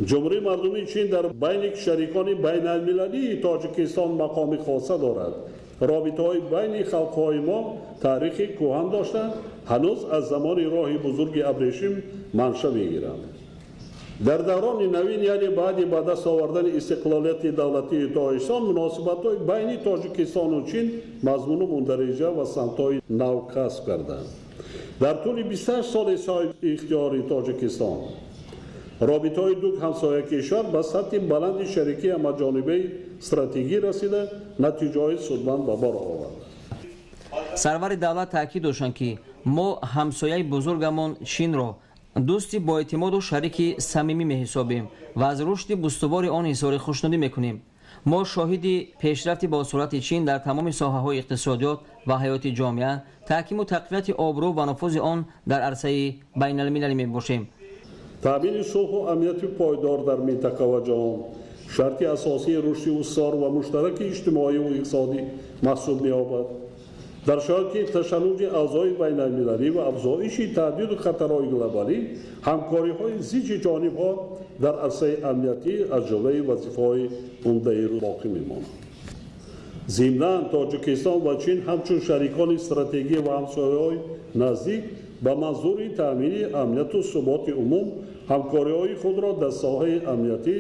Ҷумҳурии мардумии Чин дар байни шарикони байналмилалии Тоҷикистон мақоми хоса дорад. Робитаҳои байни халқҳои мо таърихи кӯҳан дошта, ҳанӯз аз замони роҳи бузурги абрешим манша мегиранд. Дар даврони навин, яъне баъди ба даст овардани истиқлолияти давлатии Тоҷикистон, муносибатҳои байни Тоҷикистону Чин мазмуну мундариҷа ва самтҳои нав касб карданд. Дар тӯли 28 соли соҳиби ихтиёри Тоҷикистон робитаҳои ду ҳамсоя кишвар ба сатҳи баланди шарикии ҳамаҷонибаи стратегӣ расида, натиҷаҳои судманд ба бор овард. Сарвари давлат таъкид доштанд, ки мо ҳамсояи бузургамон Чинро дӯсти боэътимоду шарики самимӣ меҳисобем ва аз рушди устувори он изҳори хушнудӣ мекунем. Мо шоҳиди пешрафти босуръати Чин дар тамоми соҳаҳои иқтисодиёт ва ҳаёти ҷомеа, таҳкиму тақвияти обрӯ ва нуфузи он дар арсаи байналмилалӣ мебошем. Таъмини сулҳу амнияти пойдор дар минтақа ва ҷаҳон шарти асосии рушди устувор ва муштараки иҷтимоиву иқтисодӣ маҳсуб меёбад. Дар шароити ташаннуҷи авзои байналмилалӣ ва афзоиши таҳдиду хатарҳои глобалӣ, ҳамкориҳои зичи ҷонибҳо дар арсаи амниятӣ аз ҷумлаи вазифаҳои умдаи боқӣ мемонад. Зимнан, Тоҷикистон ва Чин ҳамчун шарикони стратегӣ ва ҳамсояҳои наздик ба манзури таъмини амнияту суботи умум ҳамкориҳои худро дар соҳаи амниятӣ,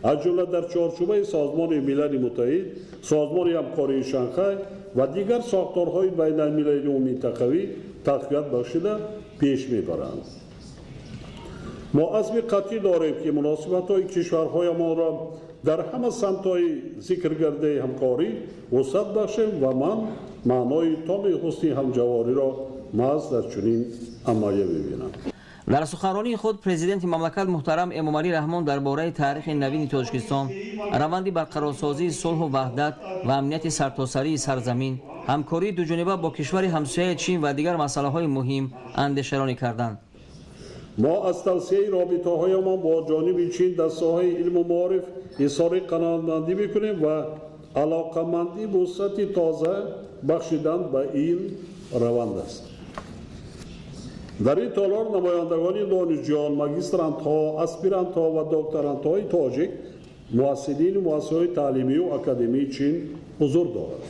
аз ҷумла дар чорчӯбаи Созмони Милали Муттаҳид, Созмони ҳамкории Шанхай ва дигар сохторҳои байналмилалию минтақавӣ тақвият бахшида пеш мебаранд. Мо азми қатъӣ дорем, ки муносибатҳои кишварҳоямонро дар ҳама самтҳои зикргардаи ҳамкорӣ вусъат бахшем ва ман маънои томи ҳусни ҳамҷавориро маҳз дар чунин амалия мебинам. Дар суханронии худ президенти мамлакат муҳтарам Эмомалӣ Раҳмон дар бораи таърихи навини Тоҷикистон, раванди барқарорсозии сулҳу ваҳдат ва амнияти сартосарии сарзамин, ҳамкории дуҷониба бо кишвари ҳамсояи Чин ва дигар масъалаҳои муҳим андешаронӣ карданд. Мо аз тавсеаи робитаҳоямон бо ҷониби Чин дар соҳаи илму маориф изҳори қаноатмандӣ мекунем ва алоқамандӣ вусъати тоза бахшидан ба ин раванд аст. Дар ин толор намояндагони донишҷӯён, магистрантҳо, аспирантҳо ва докторантҳои тоҷик, муҳассилини муассисаҳои таълимию академии Чин ҳузур дорад.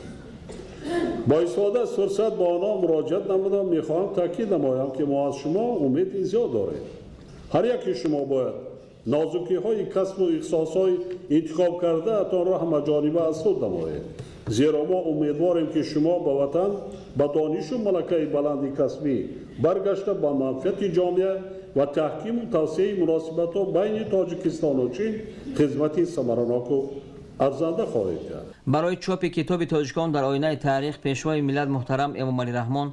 Бо истифода аз фурсат ба онҳо муроҷиат намудам, мехоҳам таъкид намоям, ки мо аз шумо умеди зиёд дорем. Ҳар яке шумо бояд нозукиҳои касбу ихтисосҳои интихобкардаатонро ҳамаҷониба аз худ намоед, зеро мо умедворем, ки шумо ба ватан ба донишу малакаи баланди касбӣ баргашта, ба манфиати ҷомеа ва таҳкиму тавсеаи муносибатҳо байни Тоҷикистону Чин хизмати самараноку арзанда хоҳед кард. Барои чопи китоби «Тоҷикон дар оинаи таърих» пешвои миллат муҳтарам Эмомалӣ Раҳмон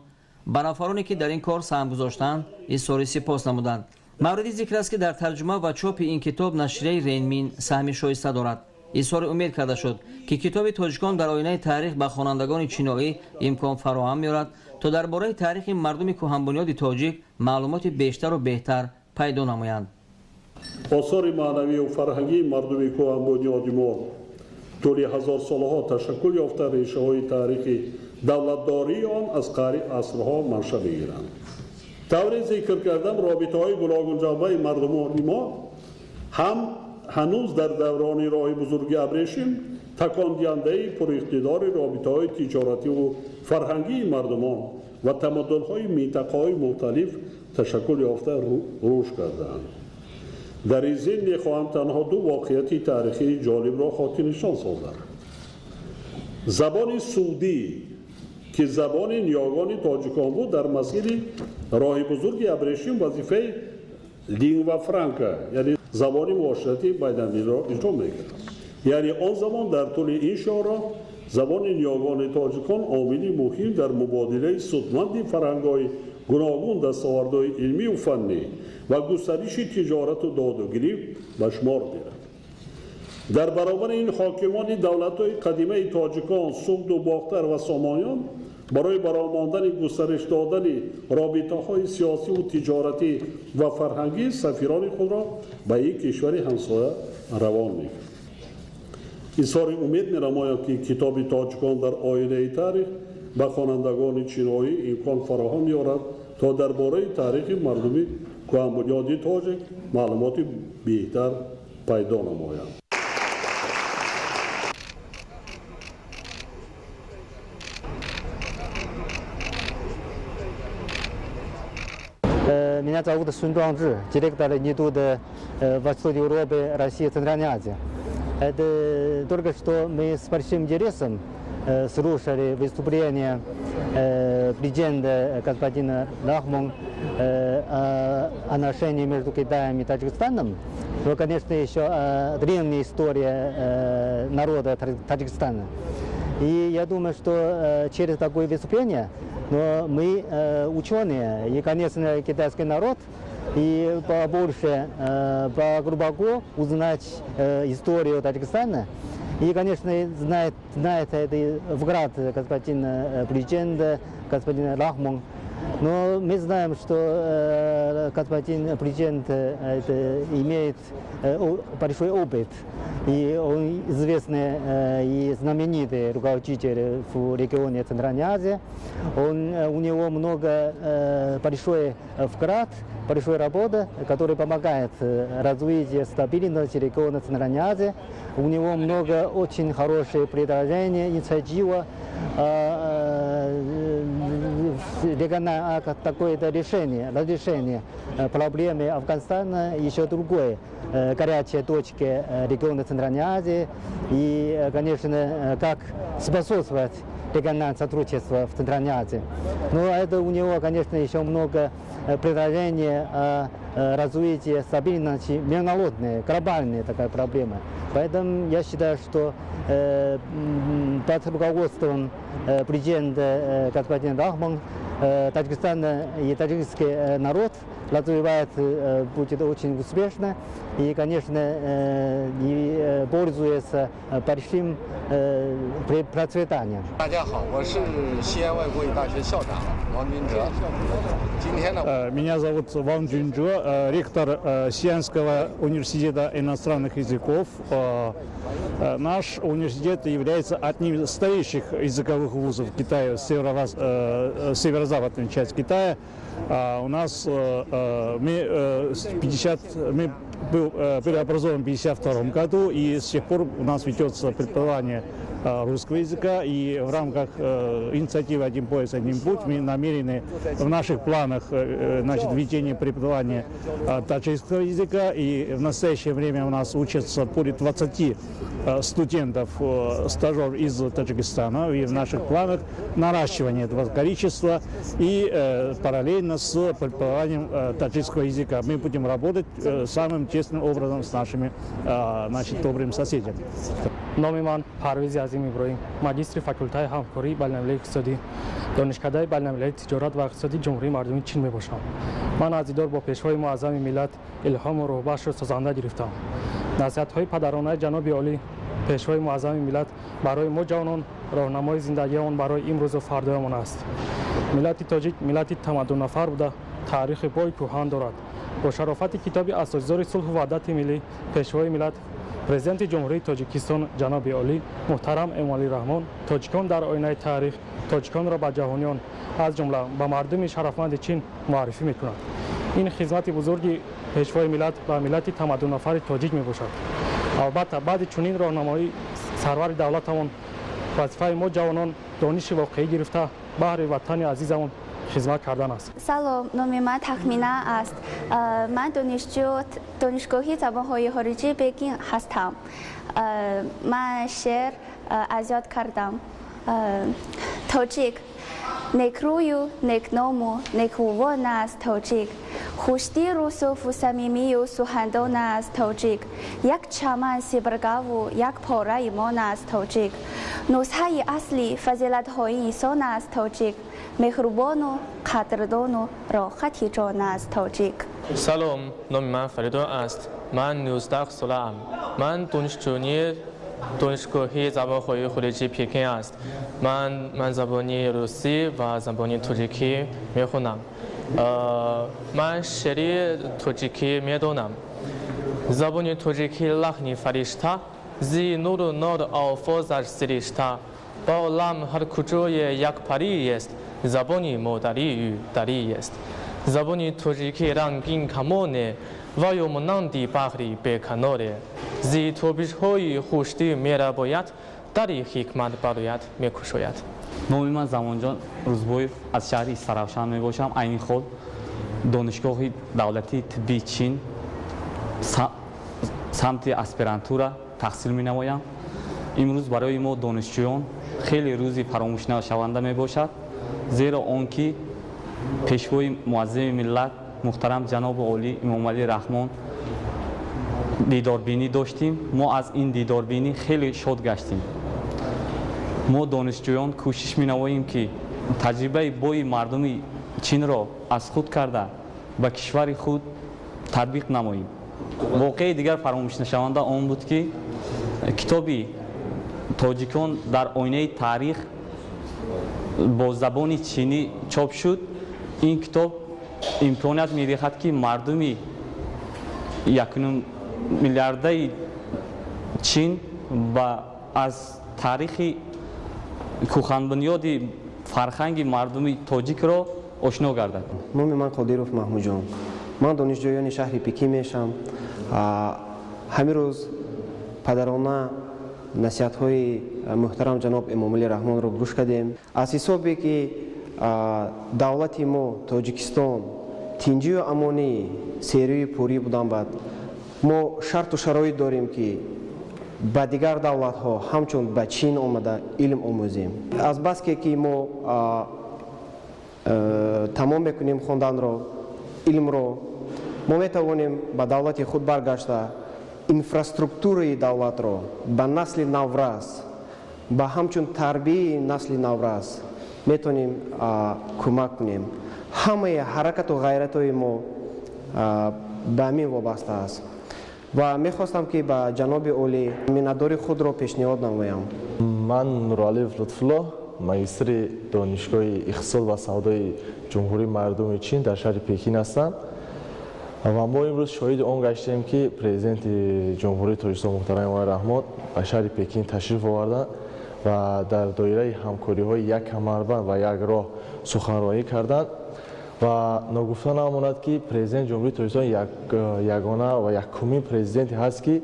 ба нафароне, ки дар ин кор саҳм гузоштанд, изҳори сипос намуданд. Мавриди зикр аст, ки дар тарҷума ва чопи ин китоб нашрияи Ренмин саҳми шоиста дорад. Изҳори умед карда шуд, ки китоби «Тоҷикон дар оинаи таърих» ба хонандагони чиноӣ имкон фароҳам меорад, то дар бораи таърихи мардуми кӯҳанбунёди тоҷик маълумоти бештару беҳтар пайдо намоянд. Осори маънавию фарҳангии мардуми кӯҳанбунёди мо Тӯли ҳазорсолаҳо ташаккул ёфта, решаҳои таърихи давлатдории он аз қари асрҳо манша мегиранд. Тавре зикр кардам, робитаҳои гуногунҷанбаи мардумони мо ҳам ҳанӯз дар даврони роҳи бузурги абрешим такондиҳандаи пуриқтидори робитаҳои тиҷоративу фарҳангии мардумон ва тамаддунҳои минтақаҳои мухталиф ташаккул ёфта рушд кардаанд. Дар ин зин мехоҳам танҳо ду воқеияти таърихии ҷолибро хотирнишон созам. Забони суғдӣ, ки забони ниёгони тоҷикон буд, дар масири роҳи бузурги абрешим вазифаи лингва франка, яъне забони муоширати байналмилалиро иҷро мекард. Яъне он замон дар тӯли ин шоҳроҳ забони ниёгони тоҷикон омили муҳим дар мубодилаи судманди фарҳангҳои гуногун, дастовардҳои илмию фаннӣ ва густариши тиҷорату додугирифт ба шумор меравад. Дар баробари ин ҳокимони давлатҳои қадимаи тоҷикон, Суғду Бохтар ва Сомониён барои баромондани густариш додани робитаҳои сиёсиву тиҷоратӣ ва фарҳангӣ сафирони худро ба ин кишвари ҳамсоя равон мекард. Изҳори умед менамоям, ки китоби тоҷикон дар оинаи таърих ба хонандагони чиноӣ имкон фароҳам меорад, то дар бораи таърихи мардуми кӯҳанбунёди тоҷик маълумоти беҳтар пайдо намоянд. Меня зовут Сунь Дуанчжи, директор Института Восточной Европы, России, Центральной Азии. Это только что мы с большим интересом слушали выступление президента господина Рахмон о отношениях между Китаем и Таджикистаном. Но, конечно, еще древняя история народа Таджикистана. И я думаю, что через такое выступление но мы ученые и, конечно, китайский народ, и побольше, поглубоко узнать историю Таджикистана. И, конечно, знает это вклад господина президента, господина Рахмон. Но мы знаем, что господин президент имеет большой опыт. И он известный и знаменитый руководитель в регионе Центральной Азии. У него много большой вклад, большой работы, который помогает развитию стабильности региона Центральной Азии. У него много очень хороших предложений, инициатив. Региональное такое-то решение, разрешение проблемы Афганистана, еще другой горячие точки региона Центральной Азии и, конечно, как способствовать региональному сотрудничеству в Центральной Азии. Но это у него, конечно, еще много предложений о развитии стабильности международной, глобальной такая проблема. Поэтому я считаю, что под руководством президента господина Рахмона Таджикистан и таджикский народ развивает будет очень успешно и, конечно, и пользуется большим процветанием. Меня зовут Ван Джунчжэ, ректор Сианьского университета иностранных языков. Наш университет является одним из старейших языковых вузов Китая, северо-западной части Китая. У нас мы были образованы в 1952 году, и с тех пор у нас ведется преподавание русского языка, и в рамках инициативы «Один пояс, один путь» мы намерены в наших планах, значит, введение преподавания таджикского языка, и в настоящее время у нас учатся более 20 студентов, стажеров из Таджикистана, и в наших планах наращивание этого количества и параллельно с преподаванием таджикского языка. Мы будем работать самым тесным образом с нашими, значит, добрыми соседями. Номи ман Парвизи Азим Иброҳим, магистри факултаи ҳамкории байналмилалии иқтисодӣ, донишкадаи байналмилалии тиҷорат ва иқтисоди Ҷумҳурии Мардумии Чин мебошам. Ман аз дидор бо пешвои муаззами миллат илҳому рӯҳбахшро созанда гирифтам. Насиҳатҳои падаронаи ҷаноби олӣ, пешвои муаззами миллат барои мо ҷавонон роҳнамои зиндагиамон барои имрӯзу фардоямон аст. Миллати тоҷик миллати тамаддуннафар буда, таърихи бой кӯҳан дорад. Бо шарофати китоби асосгузори сулҳу ваҳдати миллӣ, пешвои миллат Президенти Ҷумҳурии Тоҷикистон ҷаноби олӣ муҳтарам Эмомалӣ Раҳмон тоҷикон дар оинаи таърих, тоҷиконро ба ҷаҳониён, аз ҷумла ба мардуми шарафманди Чин муаррифӣ мекунад. Ин хизмати бузурги пешвои миллат ба миллати тамаддуннафари тоҷик мебошад. Албатта, баъди чунин роҳнамоии сарвари давлатамон вазифаи мо ҷавонон дониши воқеӣ гирифта баҳри ватани азизамон хизмат кардан аст. Салом, номи ман Тахмина аст. Ман донишҷӯ донишгоҳи забонҳои хориҷии Пекин ҳастам. Ман шеър аз ёд кардам. Тоҷик некрӯю некному некувон аст тоҷик, хушдиру суфу самимию сухандон аст тоҷик, як чаман сибргаву як пора имон аст тоҷик, нусхаи асли фазилатҳои инсон аст тоҷик, меҳрубону қадрдону роҳати ҷон аст тоҷик. Салом, номи ман Фаридун аст. Ман 19 солаам. Ман донишҷӯи донишгоҳи забонҳои хориҷии Пекин аст. Ман забони русӣ ва забони тоҷикӣ мехонам. Ман шеъри тоҷикӣ медонам. Забони тоҷикӣ лаҳни фаришта, зи нуру нор офозаш сиришта, ба олам ҳар куҷое як париест, забони модарию дариест. Забони тоҷикӣ рангин камоне, ваю монанди баҳри беканоре, зи тобишҳои хушдӣ мерабояд, дари ҳикмат барояд мекушояд. Номи ман Замонҷон Рӯзбоев, аз шаҳри Истаравшан мебошам. Айни ҳол донишгоҳи давлатии тиббии Чин самти аспирантура таҳсил менамоям. Имрӯз барои мо донишҷӯён хеле рӯзи фаромӯшнашаванда мебошад, зеро он ки пешвои муаззами миллат муҳтарам ҷаноби олӣ Эмомалӣ Раҳмон дидорбинӣ доштем. Мо аз ин дидорбинӣ хеле шод гаштем. Мо донишҷӯён кӯшиш менамоем, ки таҷрибаи бои мардуми Чинро аз худ карда ба кишвари худ татбиқ намоем. Воқеаи дигар фаромӯшнашаванда он буд, ки китоби тоҷикон дар оинаи таърих бо забони чинӣ чоп шуд. Ин китоб имконият медиҳад, ки мардуми 1.5 миллиардаи Чин аз таърихи кӯҳанбунёди фарҳанги мардуми тоҷикро ошно гардад. Номи ман Қодиров Маҳмудҷон. Ман донишҷӯёни шаҳри Пекин мешам. Ҳамин рӯз падарона насиҳатҳои муҳтарам ҷаноб Эмомалӣ Раҳмонро гӯш кардем. Аз ҳисобе ки давлати мо Тоҷикистон тинҷию амонӣ, серию пурӣ будан, баъд мо шарту шароит дорем, ки ба дигар давлатҳо ҳамчун ба Чин омада илм омӯзем. Азбаске ки мо тамом мекунем хонданро, илмро, мо метавонем ба давлати худ баргашта инфраструктураи давлатро ба насли наврас, ба ҳамчун тарбияи насли наврас метавонем кӯмак кунем. Ҳамаи ҳаракату ғайратҳои мо ба ҳамин вобаста аст ва мехостам, ки ба ҷаноби олӣ миннатдории худро пешниҳод намоям. Ман Нуралиев Лутфулло, магистри донишгоҳи иқтисод ва савдои Ҷумҳурии Мардуми Чин дар шаҳри Пекин ҳастам ва мо имрӯз шоҳиди он гаштем, ки президенти Ҷумҳурии Тоҷикистон муҳтарам Эмомалӣ Раҳмон ба шаҳри Пекин ташриф оварданд ва дар доираи ҳамкориҳои як камарбанд ва як роҳ суханронӣ карданд. Ва ногуфта намонад, ки президенти Ҷумҳурии Тоҷикистон ягона ва якумин президенте ҳаст, ки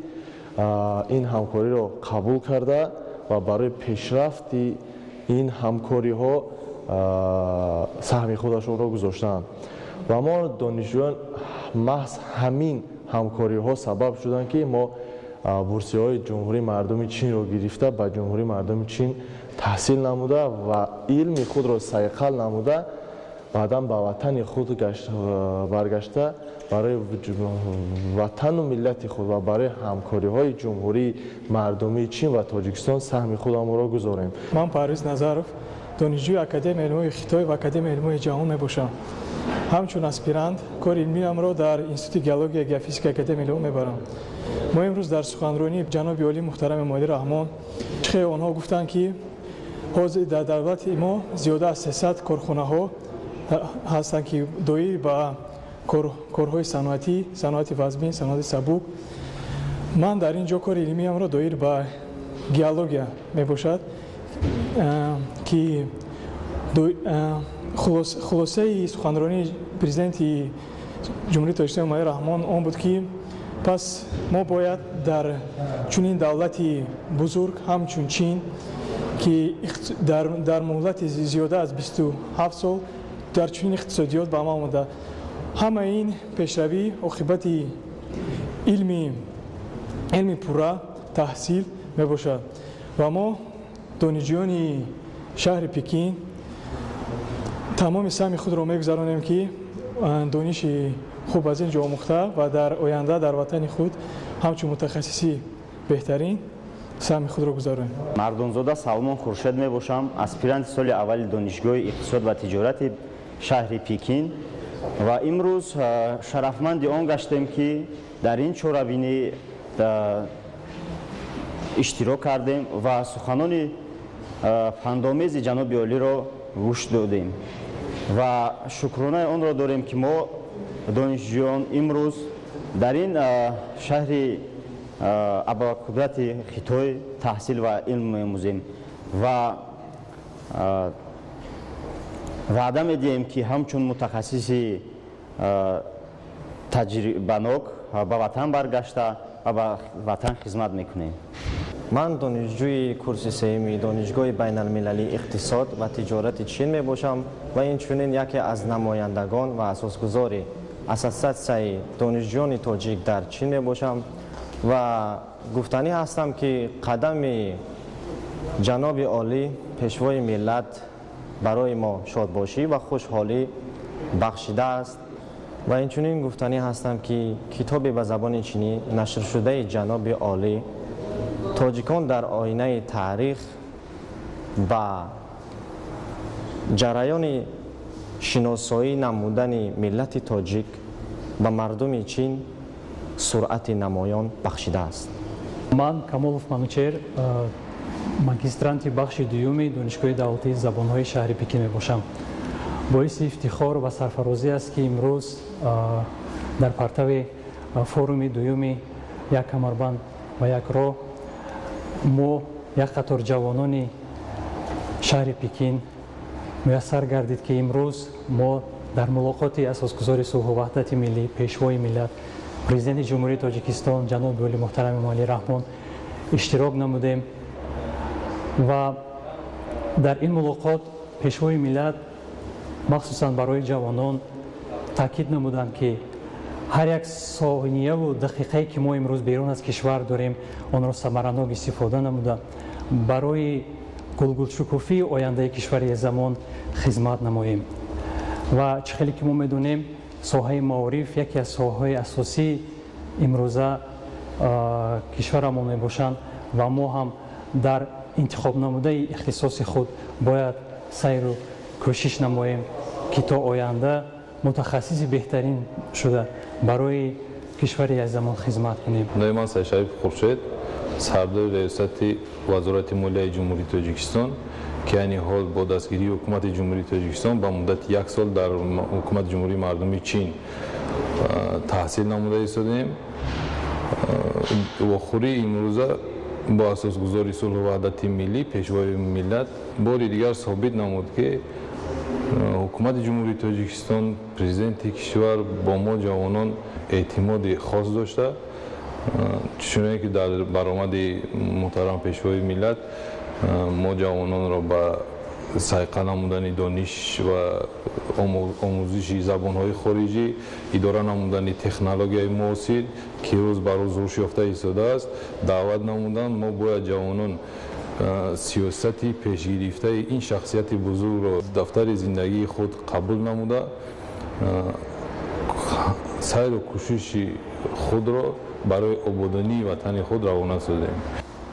ин ҳамкориро қабул карда ва барои пешрафти ин ҳамкориҳо саҳми худашонро гузоштаанд. Ва мо донишҷӯён маҳз ҳамин ҳамкориҳо сабаб шуданд, ки мо бурсияҳои Ҷумҳурии Мардуми Чинро гирифта ба Ҷумҳурии Мардуми Чин таҳсил намуда ва илми худро сайқал намуда, баъдан ба ватани худ баргашта барои ватану миллати худ ва барои ҳамкориҳои Ҷумҳурии Мардумии Чин ва Тоҷикистон саҳми худамонро гузорем. Ман Парвиз Назаров, донишҷӯи Академияи илмҳои Хитой ва Академияи илмҳои ҷаҳон мебошам. Ҳамчун аспирант кори илмиамро дар Институти геология геофизикаи Академияи илмҳо мебарам. Мо имрӯз дар суханронии ҷаноби олӣ муҳтарам Эмомалӣ Раҳмон хеле онҳо гуфтанд, ки ҳозир дар давлати мо зиёда аз 300 корхонаҳо ҳастанд, ки доир ба корҳои саноатӣ, саноати вазмин, саноати сабук Ман дар ин ҷо кори илмиямро доир ба геология мебошад, ки хулосаи суханронии президенти Ҷумҳурии Тоҷикистон Эмомалӣ Раҳмон он буд, ки пас мо бояд дар чунин давлати бузург ҳамчун Чин, ки дар муҳлати зиёда аз 27 сол дар чунин иқтисодиёт ба амал омада, ҳамаи ин пешравӣ оқибати илми пурра таҳсил мебошад. Ва мо донишҷӯёни шаҳри Пекин тамоми саҳми худро мегузаронем, ки дониши хуб аз ин ҷо омӯхта ва дар оянда дар ватани худ ҳамчун мутахассиси беҳтарин саҳми худро гузаронем. Мардонзода Салмон Хуршед мебошам, аспиранти соли аввали Донишгоҳи иқтисод ва тиҷорати шаҳри Пекин, ва имрӯз шарафманди он гаштем, ки дар ин чорабинӣ иштирок кардем ва суханони пандомези ҷаноби олиро гӯш додем ва шукронаи онро дорем, ки мо донишҷӯён имрӯз дар ин шаҳри абарқудрати Хитой таҳсил ва илм меомӯзем ва ваъда медиҳем, ки ҳамчун мутахассиси таҷрибанок ба ватан баргашта ва ба ватан хизмат мекунем. Ман донишҷӯи курси сеюми Донишгоҳи байналмилалии иқтисод ва тиҷорати Чин мебошам ва инчунин яке аз намояндагон ва асосгузори Ассотсиатсияи донишҷӯёни тоҷик дар Чин мебошам ва гуфтанӣ ҳастам, ки қадами ҷаноби олӣ, пешвои миллат, барои мо шодбошӣ ва хушҳолӣ бахшидааст ва инчунин гуфтанӣ ҳастам, ки китобе ба забони чинӣ нашршудаи ҷаноби олӣ «Тоҷикон дар оинаи таърих» ба ҷараёни шиносоӣ намудани миллати тоҷик ба мардуми Чин суръати намоён бахшидааст. Ман Камолов Манучер, магистранти бахши дуюми Донишгоҳи давлатии забонҳои шаҳри Пекин мебошам. Боиси ифтихор ва сарфарозӣ аст, ки имрӯз дар партави форуми дуюми «Як камарбанд ва як роҳ» мо, як қатор ҷавонони шаҳри Пекин, муяссар гардид, ки имрӯз мо дар мулоқоти асосгузори сулҳу ваҳдати миллӣ, пешвои миллат, президенти Ҷумҳурии Тоҷикистон ҷаноби оли муҳтарам Эмомалӣ Раҳмон иштирок намудем. Ва дар ин мулоқот пешвои миллат махсусан барои ҷавонон таъкид намуданд, ки ҳар як сонияву дақиқае, ки мо имрӯз берун аз кишвар дорем, онро самаранок истифода намуда, барои гулгулшукуфии ояндаи кишвари замон хизмат намоем. Ва чӣ хеле ки мо медонем, соҳаи маориф яке аз соҳаҳои асосии имрӯза кишварамон мебошанд ва мо ҳам дар интихоб намудаи ихтисоси худ бояд сайру кӯшиш намоем, ки то оянда мутахассиси беҳтарин шуда барои кишвари азизамон хизмат кунем. Номи ман Сайшариф Хуршед, сардори раёсати Вазорати молияи Ҷумҳурии Тоҷикистон, ки айни ҳол бо дастгирии Ҳукумати Ҷумҳурии Тоҷикистон ба муддати як сол дар Ҳукумати Ҷумҳурии Мардумии Чин таҳсил намуда истодаем. Вохӯрии имрӯза бо асосгузори сулҳу ваҳдати миллӣ, пешвои миллат, бори дигар собит намуд, ки Ҳукумати Ҷумҳурии Тоҷикистон, президенти кишвар бо мо ҷавонон эътимоди хос дошта, чуноне ки дар баромади муҳтарам пешвои миллат мо ҷавононро ба сайқал намудани дониш ва омӯзиши забонҳои хориҷӣ, идора намудани технологияи муосир, ки рӯз ба рӯз рушд ёфта истодааст, даъват намуданд. Мо бояд ҷавонон сиёсати пешгирифтаи ин шахсияти бузургро дафтари зиндагии худ қабул намуда, сайру кӯшиши худро барои ободонии ватани худ равона созем.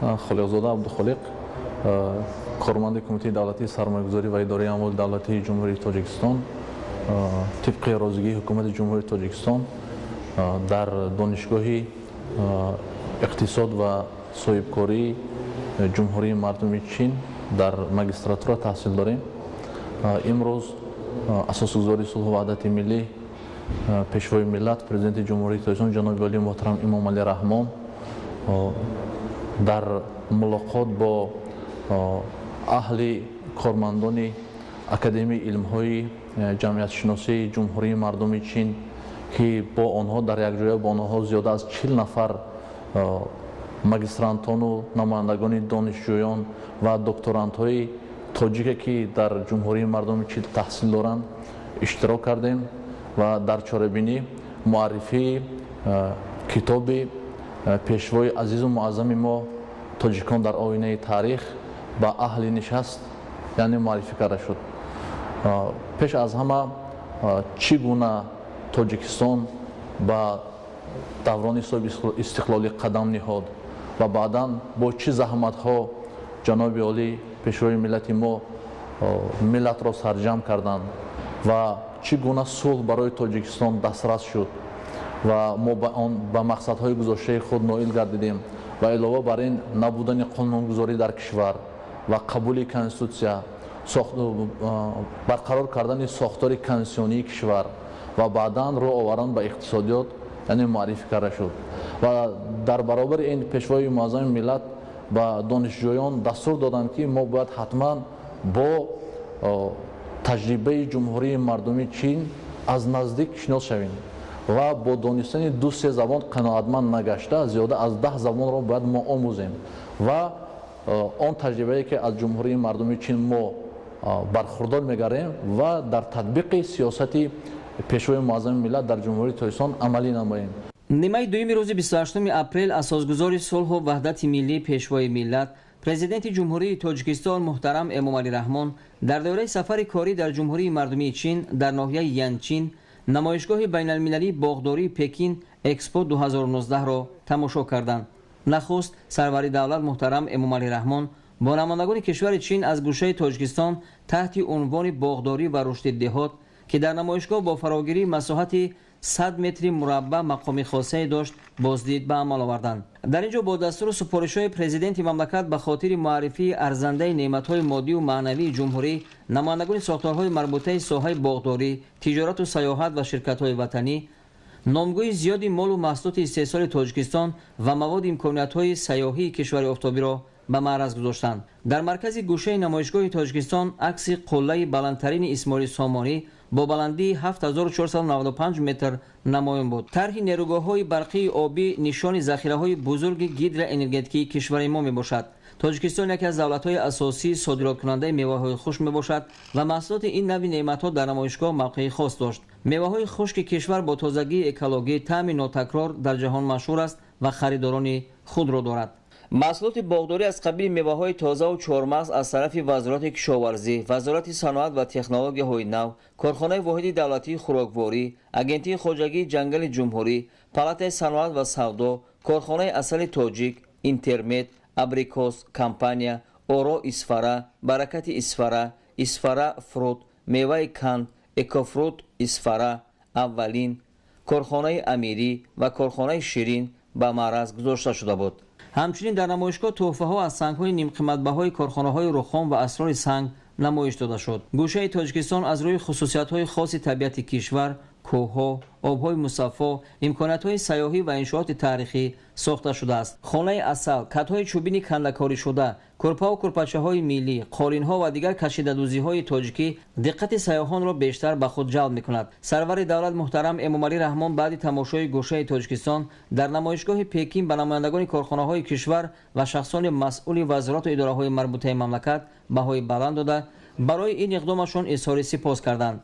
Холиқзода Абдухолиқ, корманди Кумитаи давлатии сармоягузорӣ ва идораи амволи давлатии Ҷумҳурии Тоҷикистон, тибқи розигии Ҳукумати Ҷумҳурии Тоҷикистон дар Донишгоҳи иқтисод ва соҳибкории Ҷумҳурии Мардуми Чин дар магистратура таҳсил дорем. Имрӯз асосгузори сулҳу ваҳдати миллӣ, пешвои миллат, президенти Ҷумҳурии Тоҷикистон ҷаноби олии муҳтарам Эмомалӣ Раҳмон Дар мулоқот бо аҳли кормандони Академияи илмҳои ҷамъиятшиносии Ҷумҳурии Мардуми Чин, ки бо онҳо дар якҷоя бо онҳо зиёда аз 40 нафар магистрантону намояндагони донишҷӯён ва докторантҳои тоҷике, ки дар Ҷумҳурии Мардуми Чин таҳсил доранд, иштирок кардем ва дар чорабинӣ муаррифии китоби пешвои азизу муаззами мо «Тоҷикон дар оинаи таърих» ба аҳли нишаст, яъне муаррифӣ карда шуд. Пеш аз ҳама, чӣ гуна Тоҷикистон ба даврони соҳиби истиқлолӣ қадам ниҳод ва баъдан бо чӣ заҳматҳо ҷаноби олӣ, пешвои миллати мо, миллатро сарҷамъ карданд ва чӣ гуна сулҳ барои Тоҷикистон дастрас шуд ва мо ба мақсадҳои гузоштаи худ ноил гардидем, ва илова бар ин набудани қонунгузорӣ дар кишвар ва қабули конститутсия, барқарор кардани сохтори конститутсионии кишвар ва баъдан рӯ овардан ба иқтисодиёт, яъне муаррифӣ карда шуд. Ва дар баробари ин пешвои муаззами миллат ба донишҷӯён дастур доданд, ки мо бояд ҳатман бо таҷрибаи Ҷумҳурии Мардумии Чин аз наздик шинос шавем ва бо донистани 2-3 забон қаноатманд нагашта, зиёда аз 10 забонро бояд мо омӯзем ва он таҷрибае, ки аз Ҷумҳурии Мардумии Чин мо бархурдор мегардем, ва дар татбиқи сиёсати пешвои муаззами миллат дар Ҷумҳурии Тоҷикистон амалӣ намоем. Нимаи дуюми рӯзи 28 апрел асосгузори сулҳу ваҳдати миллӣ, пешвои миллат, Президенти Ҷумҳурии Тоҷикистон муҳтарам Эмомалӣ Раҳмон дар доираи сафари корӣ дар Ҷумҳурии Мардумии Чин дар ноҳияи Янчин намоишгоҳи байналмилалии боғдории Пекин Экспо 2019-ро тамошо карданд. Нахуст сарвари давлат муҳтарам Эмомалӣ Раҳмон бо намояндагони кишвари Чин аз гӯшаи Тоҷикистон таҳти унвони «Боғдорӣ ва рушди деҳот», ки дар намоишгоҳ бо фарогирии масоҳати 100 метри мураббаъ мақоми хосае дошт, боздид ба амал оварданд. Дар ин ҷо бо дастуру супоришҳои президенти мамлакат ба хотири муаррифии арзандаи неъматҳои моддию маънавии ҷумҳурӣ намояндагони сохторҳои марбутаи соҳаи боғдорӣ, тиҷорату сайёҳат ва ширкатҳои ватанӣ номгӯи зиёди молу маҳсулоти истеҳсоли Тоҷикистон ва маводи имкониятҳои сайёҳии кишвари офтобиро ба маъраз гузоштанд. Дар маркази гӯшаи намоишгоҳи Тоҷикистон акси қуллаи баландтарини Исмоили Сомонӣ бо баландии 7495 метр намоён буд. Тарҳи нерӯгоҳҳои барқии обӣ нишони захираҳои бузурги гидроэнергетикии кишвари мо мебошад. Тоҷикистон яке аз давлатҳои асосии содироткунандаи меваҳои хушк мебошад ва маҳсулоти ин нави неъматҳо дар намоишгоҳ мавқеи хос дошт. Меваҳои хушки кишвар бо тозагии экологӣ, таъми нотакрор дар ҷаҳон машҳур аст ва харидорони худро дорад. Маҳсулоти боғдорӣ аз қабили меваҳои тозаву чормағз аз тарафи Вазорати кишоварзӣ, Вазорати саноат ва технологияҳои нав, корхонаи воҳиди давлатии хӯрокворӣ, Агентии хоҷагии ҷангали ҷумҳурӣ, Палатаи саноат ва савдо, корхонаи асали тоҷик, Интермед, Абрикос компания, Оро Исфара, Баракати Исфара, Исфара Фрут, Меваи Канд, Экофрут Исфара, Аввалин, корхонаи Амирӣ ва корхонаи Ширин ба маъраз гузошта шуда буд. Ҳамчунин дар намоишгоҳ тӯҳфаҳо аз сангҳои нимқиматбаҳои корхонаҳои Рухом ва Асрори санг намоиш дода шуд. Гӯшаи Тоҷикистон аз рӯи хусусиятҳои хоси табиати кишвар, кӯҳҳо, обҳои мусаффо, имкониятҳои сайёҳӣ ва иншооти таърихӣ сохта шудааст. Хонаи асал, катҳои чӯбини кандакоришуда, кӯрпаву кӯрпачаҳои миллӣ, қолинҳо ва дигар кашидадӯзиҳои тоҷикӣ диққати сайёҳонро бештар ба худ ҷалб мекунад. Сарвари давлат муҳтарам Эмомалӣ Раҳмон баъди тамошои гӯшаи Тоҷикистон дар намоишгоҳи Пекин ба намояндагони корхонаҳои кишвар ва шахсони масъули вазорату идораҳои марбутаи мамлакат баҳои баланд дода, барои ин иқдомашон изҳори сипос карданд.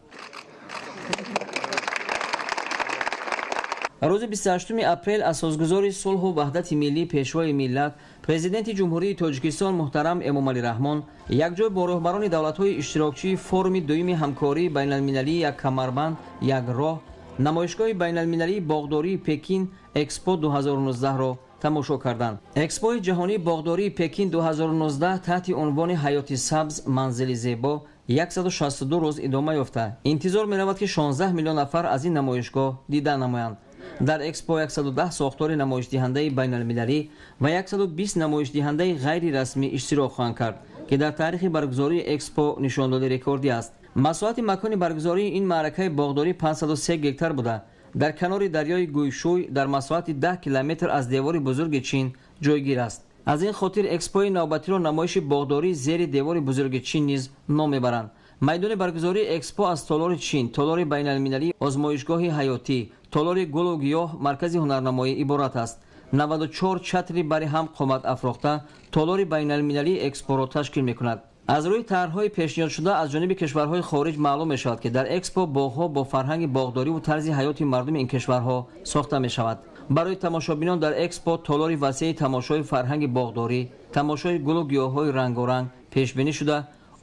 Рӯзи 28 апрел асосгузори сулҳу ваҳдати миллӣ, пешвои миллат, Президенти Ҷумҳурии Тоҷикистон муҳтарам Эмомалӣ Раҳмон якҷой бо роҳбарони давлатҳои иштирокчии форуми дуюми ҳамкории байналмилалии «Як камарбанд, як роҳ» намоишгоҳи байналмилалии боғдории Пекин Экспо 2019-ро тамошо карданд. Экспои ҷаҳонии боғдории Пекин 2019 таҳти унвони «Ҳаёти сабз, манзили зебо» 162 рӯз идома ёфта. Интизор меравад, ки 16 миллион нафар аз ин намоишгоҳ дида намоянд. Дар экспо 110 сохтори намоишдиҳандаи байналмилалӣ ва 120 намоишдиҳандаи ғайрирасмӣ иштирок хоҳанд кард, ки дар таърихи баргузории экспо нишондоди рекордӣ аст. Масоҳати макони баргузории ин маъракаи боғдорӣ 503 гектар буда, дар канори дарёи Гӯйшӯй дар масоҳати 10 километр аз девори бузурги Чин ҷойгир аст. Аз ин хотир экспои навбатиро намоиши боғдории зери девори бузурги Чин низ ном мебаранд. Майдони баргузории экспо аз толори Чин, толори байналмилалии озмоишгоҳи ҳаётӣ, толори гулу гиёҳ, маркази ҳунарнамоӣ иборат аст. 94 чатри бари ҳам қомат афрохта толори байналмилалии экспоро ташкил мекунад. Аз рӯи тарҳҳои пешниҳодшуда аз ҷониби кишварҳои хориҷ маълум мешавад, ки дар экспо боғҳо бо фарҳанги боғдориву тарзи ҳаёти мардуми ин кишварҳо сохта мешавад. Барои тамошобинон дар экспо толори васеи тамошои фарҳанги боғдорӣ, тамошои гулу гиёҳҳои рангоранг пешбинӣ шуда,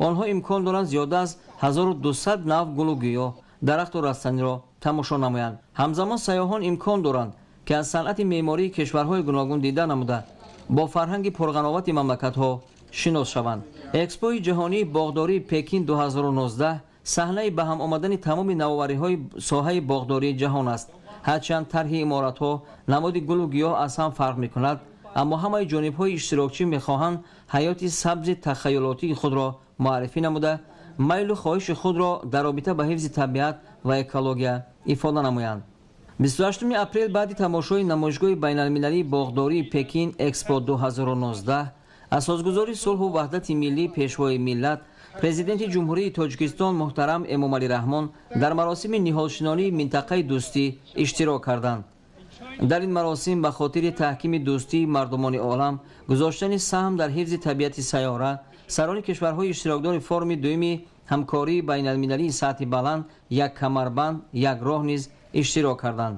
онҳо имкон доранд зиёда аз 1200 нав гулу гиёҳ, дарахту растаниро тамошо намоянд. Ҳамзамон сайёҳон имкон доранд, ки аз санъати меъмории кишварҳои гуногун дида намуда, бо фарҳанги пурғановати мамлакатҳо шинос шаванд. Экспои ҷаҳонии боғдории Пекин 2019 саҳнаи ба ҳам омадани тамоми навовариҳои соҳаи боғдории ҷаҳон аст. Ҳарчанд тарҳи иморатҳо, намуди гулу гиёҳ аз ҳам фарқ мекунад, аммо ҳамаи ҷонибҳои иштирокчӣ мехоҳанд ҳаёти сабзи тахайюлотии худро муаррифӣ намуда, майлу хоҳиши худро дар робита ба ҳифзи табиат ва экология ифода намоянд. 28 апрел баъди тамошои намоишгоҳи байналмилалии боғдории Пекин Экспо 2019 асосгузори сулҳу ваҳдати миллӣ, Пешвои миллат, Президенти Ҷумҳурии Тоҷикистон муҳтарам Эмомалӣ Раҳмон дар маросими ниҳолшинонии минтақаи дӯстӣ иштирок карданд. Дар ин маросим ба хотири таҳкими дӯстии мардумони олам, гузоштани саҳм дар ҳифзи табиати сайёра, сарони кишварҳои иштирокдори форуми дуюми ҳамкории байналмилалии сатҳи баланд «Як камарбанд, як роҳ» низ иштирок карданд.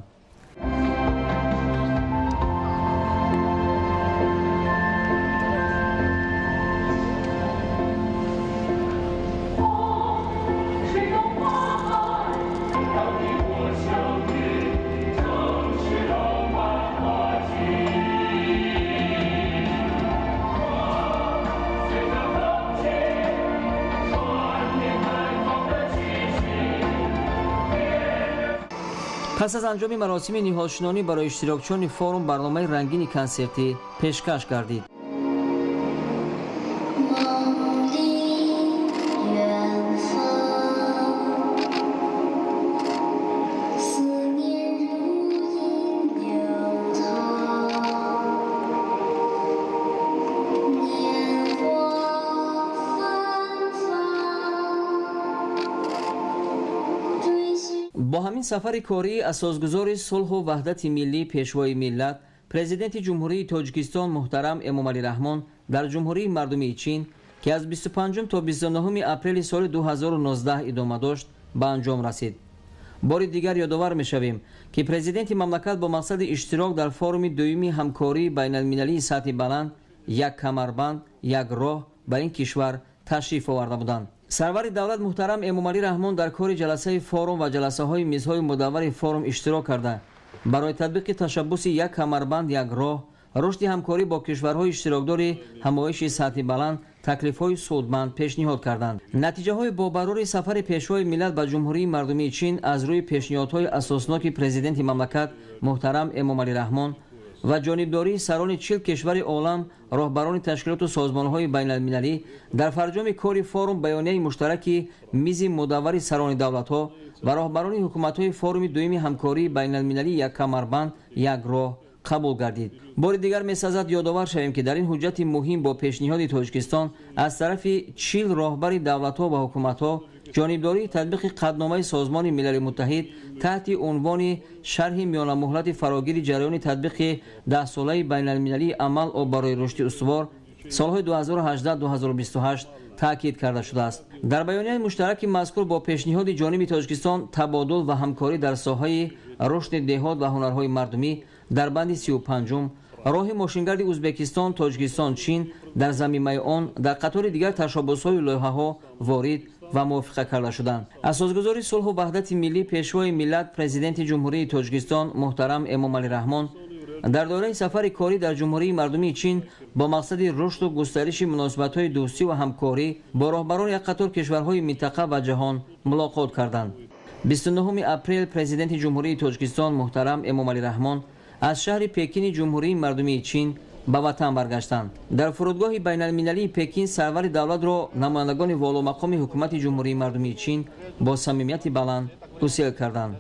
Пас аз анҷоми маросими ниҳолшинонӣ барои иштирокчиёни форум барномаи рангини консертӣ пешкаш гардид. Бо ҳамин сафари кории асосгузори сулҳу ваҳдати миллӣ, Пешвои миллат, Президенти Ҷумҳурии Тоҷикистон муҳтарам Эмомалӣ Раҳмон дар Ҷумҳурии Мардумии Чин, ки аз 25 то 29 апрели соли 2019 идома дошт, ба анҷом расид. Бори дигар ёдовар мешавем, ки президенти мамлакат бо мақсади иштирок дар форуми дуюми ҳамкории байналмилалии сатҳи баланд «Як камарбанд, як роҳ» ба ин кишвар ташриф оварда буданд. Сарвари давлат муҳтарам Эмомалӣ Раҳмон дар кори ҷаласаи форум ва ҷаласаҳои мизҳои мудаввари форум иштирок карда, барои татбиқи ташаббуси «Як камарбанд, як роҳ», рушди ҳамкорӣ бо кишварҳои иштирокдори ҳамоиши сатҳи баланд таклифҳои судманд пешниҳод карданд. Натиҷаҳои бобарори сафари Пешвои миллат ба Ҷумҳурии Мардумии Чин аз рӯи пешниҳодҳои асосноки президенти мамлакат муҳтарам Эмомалӣ Раҳмон ва ҷонибдории сарони 40 кишвари олам, роҳбарони ташкилоту созмонҳои байналмилалӣ дар фарҷоми кори форум баёнияи муштараки мизи мудаввари сарони давлатҳо ва роҳбарони ҳукуматҳои форуми дуюми ҳамкории байналмилалии «Як камарбанд, як роҳ» қабул гардид. Бори дигар месазад ёдовар шавем, ки дар ин ҳуҷҷати муҳим бо пешниҳоди Тоҷикистон аз тарафи 40 роҳбари давлатҳо ва ҳукуматҳо ҷонибдории татбиқи қатъномаи Созмони Милали Муттаҳид таҳти унвони шарҳи миёнамуҳлати фарогири ҷараёни татбиқи 10-солаи байналмилалии амал об барои рушди устувор солҳои 2018-2028 таъкид карда шудааст. Дар баёнияи муштараки мазкур бо пешниҳоди ҷониби Тоҷикистон табодул ва ҳамкорӣ дар соҳаи рушди деҳот ва ҳунарҳои мардумӣ дар банди 35-ум, роҳи мошингарди Ӯзбекистон, Тоҷикистон, Чин дар замимаи он дар қатори дигар ташаббусҳои лоиҳаҳо ворид ва мувофиқа карда шуданд. Асосгузори сулҳу ваҳдати миллӣ, Пешвои миллат, Президенти Ҷумҳурии Тоҷикистон муҳтарам Эмомалӣ Раҳмон дар доираи сафари корӣ дар Ҷумҳурии Мардумии Чин бо мақсади рушду густариши муносибатҳои дӯстӣ ва ҳамкорӣ бо роҳбарони як қатор кишварҳои минтақа ва ҷаҳон мулоқот карданд. 29 апрел Президенти Ҷумҳурии Тоҷикистон муҳтарам Эмомалӣ Раҳмон аз шаҳри Пекини Ҷумҳурии Мардумии Чин ба ватан баргаштанд. Дар фурудгоҳи байналмилалии Пекин сарвари давлатро намояндагони воломақоми ҳукумати Ҷумҳурии Мардумии Чин бо самимияти баланд гусел карданд.